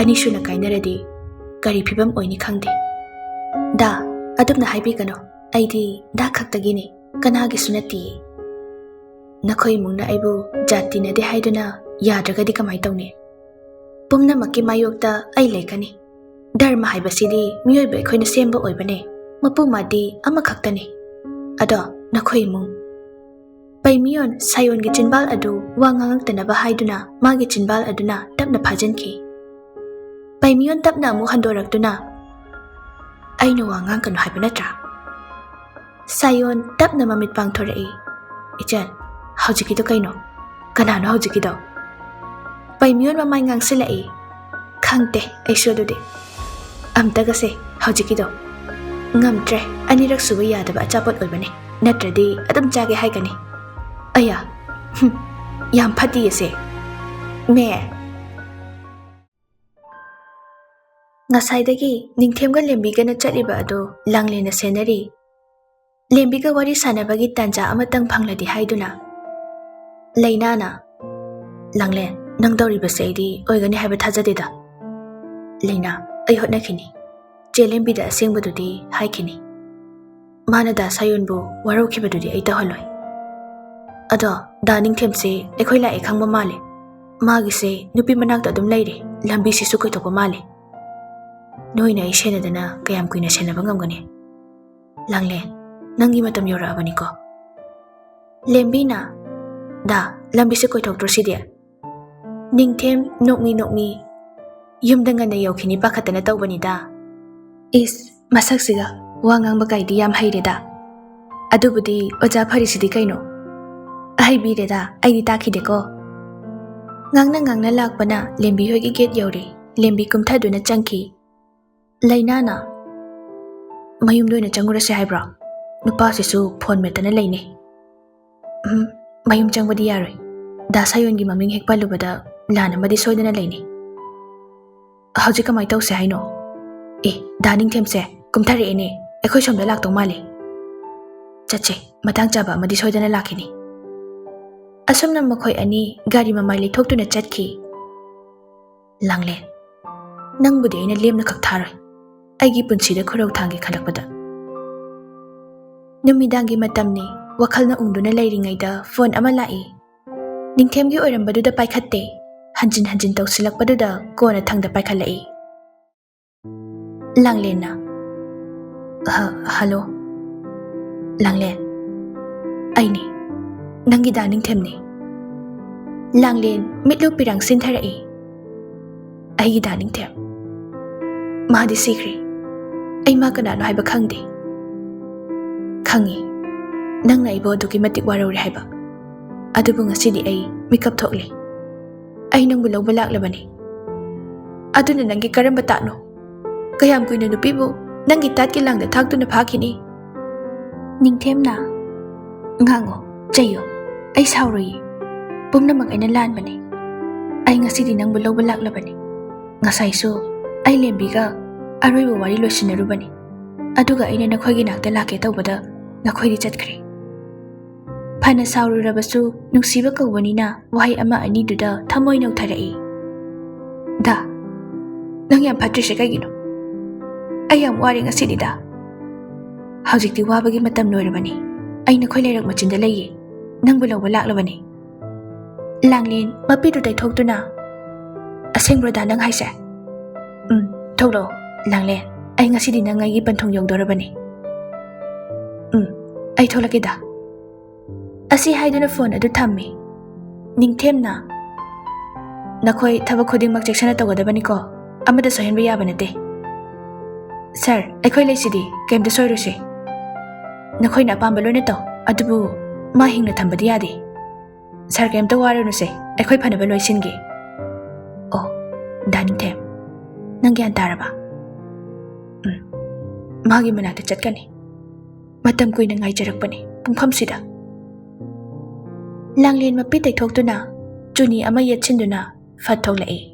ꯑꯅꯤꯁꯨꯅ ꯀꯥꯏꯅꯔꯗꯤ ꯀꯔꯤ ꯐꯤꯕꯝ ꯑꯣꯏꯅꯤ ꯈꯪꯗꯦ"꯫ "ꯗꯥ, ꯑꯗꯨꯝꯅ ꯍꯥꯏꯕꯤꯒꯅꯨ꯫ ꯑꯩꯗꯤ ꯗꯥ ꯈꯛꯇꯒꯤꯅꯤ, ꯀꯅꯥꯒꯤꯁꯨ ꯅꯠꯇꯤꯌꯦ꯫ ꯅꯈꯣꯏ ꯏꯃꯨꯡꯅ ꯑꯩꯕꯨ ꯖꯥꯠ ꯇꯤꯟꯅꯗꯦ ꯍꯥꯏꯗꯨꯅ ꯌꯥꯗ꯭ꯔꯒꯗꯤ ꯀꯃꯥꯏ ꯇꯧꯅꯤ? ꯄꯨꯝꯅꯃꯛꯀꯤ ꯃꯥꯌꯣꯛꯇ ꯑꯩ ꯂꯩꯒꯅꯤ꯫ ꯙꯔꯃ ꯍꯥꯏꯕꯁꯤꯗꯤ ꯃꯤꯑꯣꯏꯕ ꯑꯩꯈꯣꯏꯅ ꯁꯦꯝꯕ ꯑꯣꯏꯕꯅꯦ꯫ ꯃꯄꯨ ꯃꯥꯗꯤ ꯑꯃꯈꯛꯇꯅꯤ꯫ ꯑꯗꯣ ꯅꯈꯣꯏ ꯏꯃꯨꯡ? ꯄꯩꯃꯤꯌꯣꯟ ꯁꯥꯌꯣꯟꯒꯤ ꯆꯤꯟꯕꯥꯜ ꯑꯗꯨ ꯋꯥ ꯉꯥꯡꯂꯛꯇꯅꯕ ꯍꯥꯏꯗꯨꯅ ꯃꯥꯒꯤ ꯆꯤꯟꯕꯥꯜ ꯑꯗꯨꯅ ꯇꯞꯅ ꯐꯥꯖꯤꯟꯈꯤ꯫ ꯄꯩꯃꯤꯌꯣꯟ ꯇꯞꯅ ꯑꯃꯨꯛ ꯍꯟꯗꯣꯔꯛꯇꯨꯅ, "ꯑꯩꯅ ꯋꯥ ꯉꯥꯡꯒꯅꯨ ꯍꯥꯏꯕ ꯅꯠꯇ꯭ꯔꯥ?" ꯁꯥꯌꯣꯟ ꯇꯞꯅ ꯃꯃꯤꯠ ꯄꯥꯡꯊꯣꯔꯛꯏ꯫ "ꯏꯆꯟ, ꯍꯧꯖꯤꯛꯀꯤꯗꯣ ꯀꯩꯅꯣ? ꯀꯅꯥꯅꯣ ꯍꯧꯖꯤꯛꯀꯤꯗꯣ?" ꯄꯩꯃꯤꯌꯣꯟ ꯃꯃꯥꯏ ꯉꯥꯡꯁꯤꯜꯂꯛꯏ꯫ "ꯈꯪꯗꯦ ꯑꯩꯁꯨ ꯑꯗꯨꯗꯤ꯫ ꯑꯝꯇꯒꯁꯦ ꯍꯧꯖꯤꯛꯀꯤꯗꯣ꯫ ꯉꯝꯗ꯭ꯔꯦ, ꯑꯅꯤꯔꯛ ꯁꯨꯕ ꯌꯥꯗꯕ ꯑꯆꯥꯄꯣꯠ ꯑꯣꯏꯕꯅꯦ, ꯅꯠꯇ꯭ꯔꯗꯤ ꯑꯗꯨꯝ ꯆꯥꯒꯦ ꯍꯥꯏꯒꯅꯤ꯫ ꯑꯌꯥ, ꯍꯨꯝ, ꯌꯥꯝ ꯐꯠꯇꯤꯌꯦꯁꯦ꯫ ꯃꯦ!" ꯉꯁꯥꯏꯗꯒꯤ ꯅꯤꯡꯊꯦꯝꯒ ꯂꯦꯝꯕꯤꯒꯅ ꯆꯠꯂꯤꯕ ꯑꯗꯨ ꯂꯥꯡꯂꯦꯟꯅ ꯁꯦꯟꯅꯔꯤ꯫ ꯂꯦꯝꯕꯤꯒ ꯋꯥꯔꯤ ꯁꯥꯟꯅꯕꯒꯤ ꯇꯥꯟꯖꯥ ꯑꯃꯇꯪ ꯐꯪꯂꯗꯤ ꯍꯥꯏꯗꯨꯅ꯫ ꯂꯩꯅꯥꯅ, "ꯂꯥꯡꯂꯦꯟ, ꯅꯪ ꯇꯧꯔꯤꯕꯁꯦ ꯑꯩꯗꯤ ꯑꯣꯏꯒꯅꯤ ꯍꯥꯏꯕ ꯊꯥꯖꯗꯦꯗ꯫" ꯂꯩꯅꯥ, "ꯑꯩ ꯍꯣꯠꯅꯈꯤꯅꯤ꯫ ꯆꯦ ꯂꯦꯝꯕꯤꯗ ꯑꯁꯦꯡꯕꯗꯨꯗꯤ ꯍꯥꯏꯈꯤꯅꯤ꯫ ꯃꯥꯅ ꯗꯥ ꯁꯥꯌꯣꯟꯕꯨ ꯋꯥꯔꯧꯈꯤꯕꯗꯨꯗꯤ ꯑꯩ ꯇꯧꯍꯜꯂꯣꯏ꯫ ꯑꯗꯣ ꯗꯥ ꯅꯤꯡꯊꯦꯝꯁꯦ ꯑꯩꯈꯣꯏ ꯂꯥꯛꯑꯦ ꯈꯪꯕ ꯃꯥꯜꯂꯦ꯫ ꯃꯥꯒꯤꯁꯦ ꯅꯨꯄꯤ ꯃꯅꯥꯛꯇ ꯑꯗꯨꯝ ꯂꯩꯔꯦ, ꯂꯝꯕꯤꯁꯤꯁꯨ ꯀꯣꯏꯊꯣꯛꯄ ꯃꯥꯜꯂꯦ꯫ ꯅꯣꯏꯅ ꯑꯩ ꯁꯦꯟꯅꯗꯅ ꯀꯌꯥꯝ ꯀꯨꯏꯅ ꯁꯦꯟꯅꯕ ꯉꯝꯒꯅꯤ? ꯂꯥꯡꯂꯦꯟ, ꯅꯪꯒꯤ ꯃꯇꯝ ꯌꯧꯔꯛꯑꯕꯅꯤꯀꯣ꯫" ꯂꯦꯝꯕꯤꯅ, "ꯗꯥ, ꯂꯝꯕꯤꯁꯦ ꯀꯣꯏꯊꯣꯛꯇ꯭ꯔꯣ ꯁꯤꯗꯤ?" ꯅꯤꯡꯊꯦꯝ ꯅꯣꯛꯃꯤ ꯅꯣꯛꯃꯤ, "ꯌꯨꯝꯗ ꯉꯟꯅ ꯌꯧꯈꯤꯅꯤ ꯄꯥꯈꯠꯇꯅ ꯇꯧꯕꯅꯤꯗ꯫" ꯏꯁ, ꯃꯁꯛꯁꯤꯒ ꯋꯥ ꯉꯥꯡꯕ ꯀꯥꯏꯗꯤ ꯌꯥꯝ ꯍꯩꯔꯦꯗ꯫ ꯑꯗꯨꯕꯨꯗꯤ ꯑꯣꯖꯥ ꯐꯔꯤꯁꯤꯗꯤ ꯀꯩꯅꯣ? ꯑꯍꯩꯕꯤꯔꯦꯗ, ꯑꯩꯗꯤ ꯇꯥꯛꯈꯤꯗꯦꯀꯣ꯫ ꯉꯥꯡꯅ ꯉꯥꯡꯅ ꯂꯥꯛꯄꯅ ꯂꯦꯝꯕꯤ ꯍꯣꯏꯒꯤ ꯒꯦꯠ ꯌꯧꯔꯦ꯫ ꯂꯦꯝꯕꯤ ꯀꯨꯝꯊꯗꯨꯅ ꯆꯪꯈꯤ꯫ ꯂꯩꯅꯥꯅ, "ꯃꯌꯨꯝꯗ ꯑꯣꯏꯅ ꯆꯪꯉꯨꯔꯁꯦ ꯍꯥꯏꯕ꯭ꯔꯣ? ꯅꯨꯄꯥꯁꯤꯁꯨ ꯐꯣꯟ ꯃꯦꯠꯇꯅ ꯂꯩꯅꯦ꯫" "ꯎꯝ, ꯃꯌꯨꯝ ꯆꯪꯕꯗꯤ ꯌꯥꯔꯣꯏ꯫ ꯗꯥ ꯁꯥꯌꯣꯟꯒꯤ ꯃꯃꯤꯡ ꯍꯦꯛ ꯄꯜꯂꯨꯕꯗ ꯂꯥꯟ ꯑꯃꯗꯤ ꯁꯣꯏꯗꯅ ꯂꯩꯅꯤ꯫" "ꯍꯧꯖꯤꯛ ꯀꯃꯥꯏ ꯇꯧꯁꯦ ꯍꯥꯏꯅꯣ?" "ꯑꯦ, ꯗꯥ ꯅꯤꯡꯊꯦꯝꯁꯦ ꯀꯨꯝꯊꯔꯛꯑꯦꯅꯦ, ꯑꯩꯈꯣꯏ ꯁꯣꯝꯗ ꯂꯥꯛꯇꯧ ꯃꯥꯜꯂꯦ꯫ ꯆꯠꯁꯦ, ꯃꯇꯥꯡ ꯆꯥꯕ ꯑꯃꯗꯤ ꯁꯣꯏꯗꯅ ꯂꯥꯛꯈꯤꯅꯤ꯫" ꯑꯁꯨꯝꯅ ꯃꯈꯣꯏ ꯑꯅꯤ ꯒꯥꯔꯤ ꯃꯃꯥꯏ ꯂꯩꯊꯣꯛꯇꯨꯅ ꯆꯠꯈꯤ꯫ ꯂꯥꯡꯂꯦꯟ, ꯅꯪꯕꯨꯗꯤ ꯑꯩꯅ ꯂꯦꯝꯅ ꯈꯛ ꯊꯥꯔꯣꯏ, ꯑꯩꯒꯤ ꯄꯨꯟꯁꯤꯗ ꯈꯨꯔꯧ ꯊꯥꯡꯒꯦ ꯈꯜꯂꯛꯄꯗ꯫ ꯅꯨꯃꯤꯗꯥꯡꯒꯤ ꯃꯇꯝꯅꯤ꯫ ꯋꯥꯈꯜꯅ ꯎꯪꯗꯨꯅ ꯂꯩꯔꯤꯉꯩꯗ ꯐꯣꯟ ꯑꯃ ꯂꯥꯛꯏ꯫ ꯅꯤꯡꯊꯦꯝꯒꯤ ꯑꯣꯏꯔꯝꯕꯗꯨꯗ ꯄꯥꯏꯈꯠꯇꯦ꯫ ꯍꯟꯖꯤꯟ ꯍꯟꯖꯤꯟ ꯇꯧꯁꯤꯜꯂꯛꯄꯗꯨꯗ ꯀꯣꯟꯅ ꯊꯪꯗ ꯄꯥꯏꯈꯠꯂꯛꯏ꯫ ꯂꯥꯡꯂꯦꯟꯅ, "ꯍ-, ꯍꯜꯂꯣ꯫ ꯂꯥꯡꯂꯦꯟ, ꯑꯩꯅꯤ, ꯅꯪꯒꯤ ꯗꯥ ꯅꯤꯡꯊꯦꯝꯅꯤ꯫" ꯂꯥꯡꯂꯦꯟ ꯃꯤꯠꯂꯨ ꯄꯤꯔꯥꯡ ꯁꯤꯟꯊꯔꯛꯏ꯫ "ꯑꯩꯒꯤ ꯗꯥ ꯅꯤꯡꯊꯦꯝ? ꯃꯥꯗꯤ ꯁꯤꯈ꯭ꯔꯦ꯫ ꯑꯩ ꯃꯥ ꯀꯅꯥꯅꯣ ꯍꯥꯏꯕ ꯈꯪꯗꯦ꯫" "ꯈꯪꯉꯤ, ꯅꯪꯅ ꯑꯩꯕꯨ ꯑꯗꯨꯛꯀꯤ ꯃꯇꯤꯛ ꯋꯥꯔꯧꯔꯦ ꯍꯥꯏꯕ꯫ ꯑꯗꯨꯕꯨ ꯉꯁꯤꯗꯤ ꯑꯩ ꯃꯤꯀꯞ ꯊꯣꯛꯂꯦ꯫ ꯑꯩ ꯅꯪꯕꯨ ꯂꯧꯕ ꯂꯥꯛꯂꯕꯅꯤ꯫" "ꯑꯗꯨꯅ ꯅꯪꯒꯤ ꯀꯔꯝꯕ ꯇꯥꯠꯅꯣ? ꯀꯌꯥꯝ ꯀꯨꯏꯅ ꯅꯨꯄꯤꯕꯨ ꯅꯪꯒꯤ ꯇꯥꯠꯀꯤ ꯂꯥꯡꯗ ꯊꯥꯛꯇꯨꯅ ꯐꯥꯈꯤꯅꯤ?" ꯅꯤꯡꯊꯦꯝꯅ, "ꯉꯥꯡꯉꯣ, ꯆꯩꯌꯣ, ꯑꯩ ꯁꯥꯎꯔꯣꯏꯌꯦ꯫ ꯄꯨꯝꯅꯃꯛ ꯑꯩꯅ ꯂꯥꯟꯕꯅꯤ꯫ ꯑꯩ ꯉꯁꯤꯗꯤ ꯅꯪꯕꯨ ꯂꯧꯕ ꯂꯥꯛꯂꯕꯅꯤ꯫ ꯉꯁꯥꯏꯁꯨ ꯑꯩ ꯂꯦꯝꯕꯤꯒ ꯑꯔꯣꯏꯕ ꯋꯥꯔꯤ ꯂꯣꯏꯁꯤꯟꯅꯔꯨꯕꯅꯤ꯫ ꯑꯗꯨꯒ ꯑꯩꯅ ꯅꯈꯣꯏꯒꯤ ꯅꯥꯛꯇ ꯂꯥꯛꯀꯦ ꯇꯧꯕꯗ ꯅꯈꯣꯏꯗꯤ ꯆꯠꯈ꯭ꯔꯦ꯫" ꯐꯅ ꯁꯥꯎꯔꯨꯔꯕꯁꯨ ꯅꯨꯡꯁꯤꯕ ꯀꯧꯕꯅꯤꯅ ꯋꯥꯍꯩ ꯑꯃ ꯑꯅꯤꯗꯨꯗ ꯊꯃꯣꯏ ꯅꯧꯊꯔꯛꯏ꯫ "ꯗꯥ, ꯅꯪ ꯌꯥꯝ ꯐꯠꯇ꯭ꯔꯤꯁꯦ ꯀꯩꯒꯤꯅꯣ? ꯑꯩ ꯌꯥꯝ ꯋꯥꯔꯦ ꯉꯁꯤꯗꯤ ꯗꯥ꯫ ꯍꯧꯖꯤꯛꯇꯤ ꯋꯥꯕꯒꯤ ꯃꯇꯝ ꯂꯣꯏꯔꯕꯅꯤ꯫ ꯑꯩ ꯅꯈꯣꯏ ꯂꯩꯔꯛ ꯃꯆꯤꯟꯗ ꯂꯩꯌꯦ꯫ ꯅꯪꯕꯨ ꯂꯧꯕ ꯂꯥꯛꯂꯕꯅꯤ꯫" ꯂꯥꯡꯂꯦꯟ ꯃꯄꯤꯗꯨ ꯇꯩꯊꯣꯛꯇꯨꯅ, "ꯑꯁꯦꯡꯕ꯭ꯔꯣ ꯗꯥ ꯅꯪ ꯍꯥꯏꯁꯦ? ꯎꯝ, ꯊꯣꯛꯂꯛꯑꯣ ꯂꯥꯡꯂꯦꯟ꯫ ꯑꯩ ꯉꯁꯤꯗꯤ ꯅꯪ ꯑꯩꯒꯤ ꯄꯟꯊꯨꯡ ꯌꯧꯗꯣꯔꯕꯅꯤ꯫ ꯎꯝ, ꯑꯩ ꯊꯣꯛꯂꯛꯀꯦ ꯗꯥ꯫" ꯑꯁꯤ ꯍꯥꯏꯗꯨꯅ ꯐꯣꯟ ꯑꯗꯨ ꯊꯝꯃꯤ꯫ ꯅꯤꯡꯊꯦꯝꯅ, "ꯅꯈꯣꯏ ꯊꯕꯛ ꯈꯨꯗꯤꯡꯃꯛ ꯆꯦꯛꯁꯤꯟꯅ ꯇꯧꯒꯗꯕꯅꯤꯀꯣ꯫ ꯑꯃꯠꯇ ꯁꯣꯏꯍꯟꯕ ꯌꯥꯕ ꯅꯠꯇꯦ꯫" "ꯁꯥꯔ, ꯑꯩꯈꯣꯏ ꯂꯩꯁꯤꯗꯤ, ꯀꯩꯝꯇ ꯁꯣꯏꯔꯣꯏꯁꯦ꯫ ꯅꯈꯣꯏꯅ ꯑꯄꯥꯝꯕ ꯂꯣꯏꯅ ꯇꯧ, ꯑꯗꯨꯕꯨ ꯃꯥ ꯍꯤꯡꯅ ꯊꯝꯕꯗꯤ ꯌꯥꯗꯦ꯫" "ꯁꯥꯔ, ꯀꯩꯝꯇ ꯋꯥꯔꯨꯅꯨꯁꯦ, ꯑꯩꯈꯣꯏ ꯐꯅꯕ ꯂꯣꯏꯁꯤꯟꯒꯦ꯫" "ꯑꯣ, ꯗꯥ ꯅꯤꯡꯊꯦꯝ, ꯅꯪ ꯒ꯭ꯌꯥꯟ ꯇꯥꯔꯕ?" "ꯎꯝ, ꯃꯥꯒꯤ ꯃꯅꯥꯛꯇ ꯆꯠꯀꯅꯤ꯫ ꯃꯇꯝ ꯀꯨꯏꯅ ꯉꯥꯏꯖꯔꯛꯄꯅꯤ ꯄꯨꯡꯐꯝꯁꯤꯗ꯫" ꯂꯥꯡꯂꯦꯟ ꯃꯄꯤ ꯇꯩꯊꯣꯛꯇꯨꯅ ꯆꯨꯅꯤ ꯑꯃ ꯌꯦꯠꯁꯤꯟꯗꯨꯅ ꯐꯠ ꯊꯣꯛꯂꯛꯏ꯫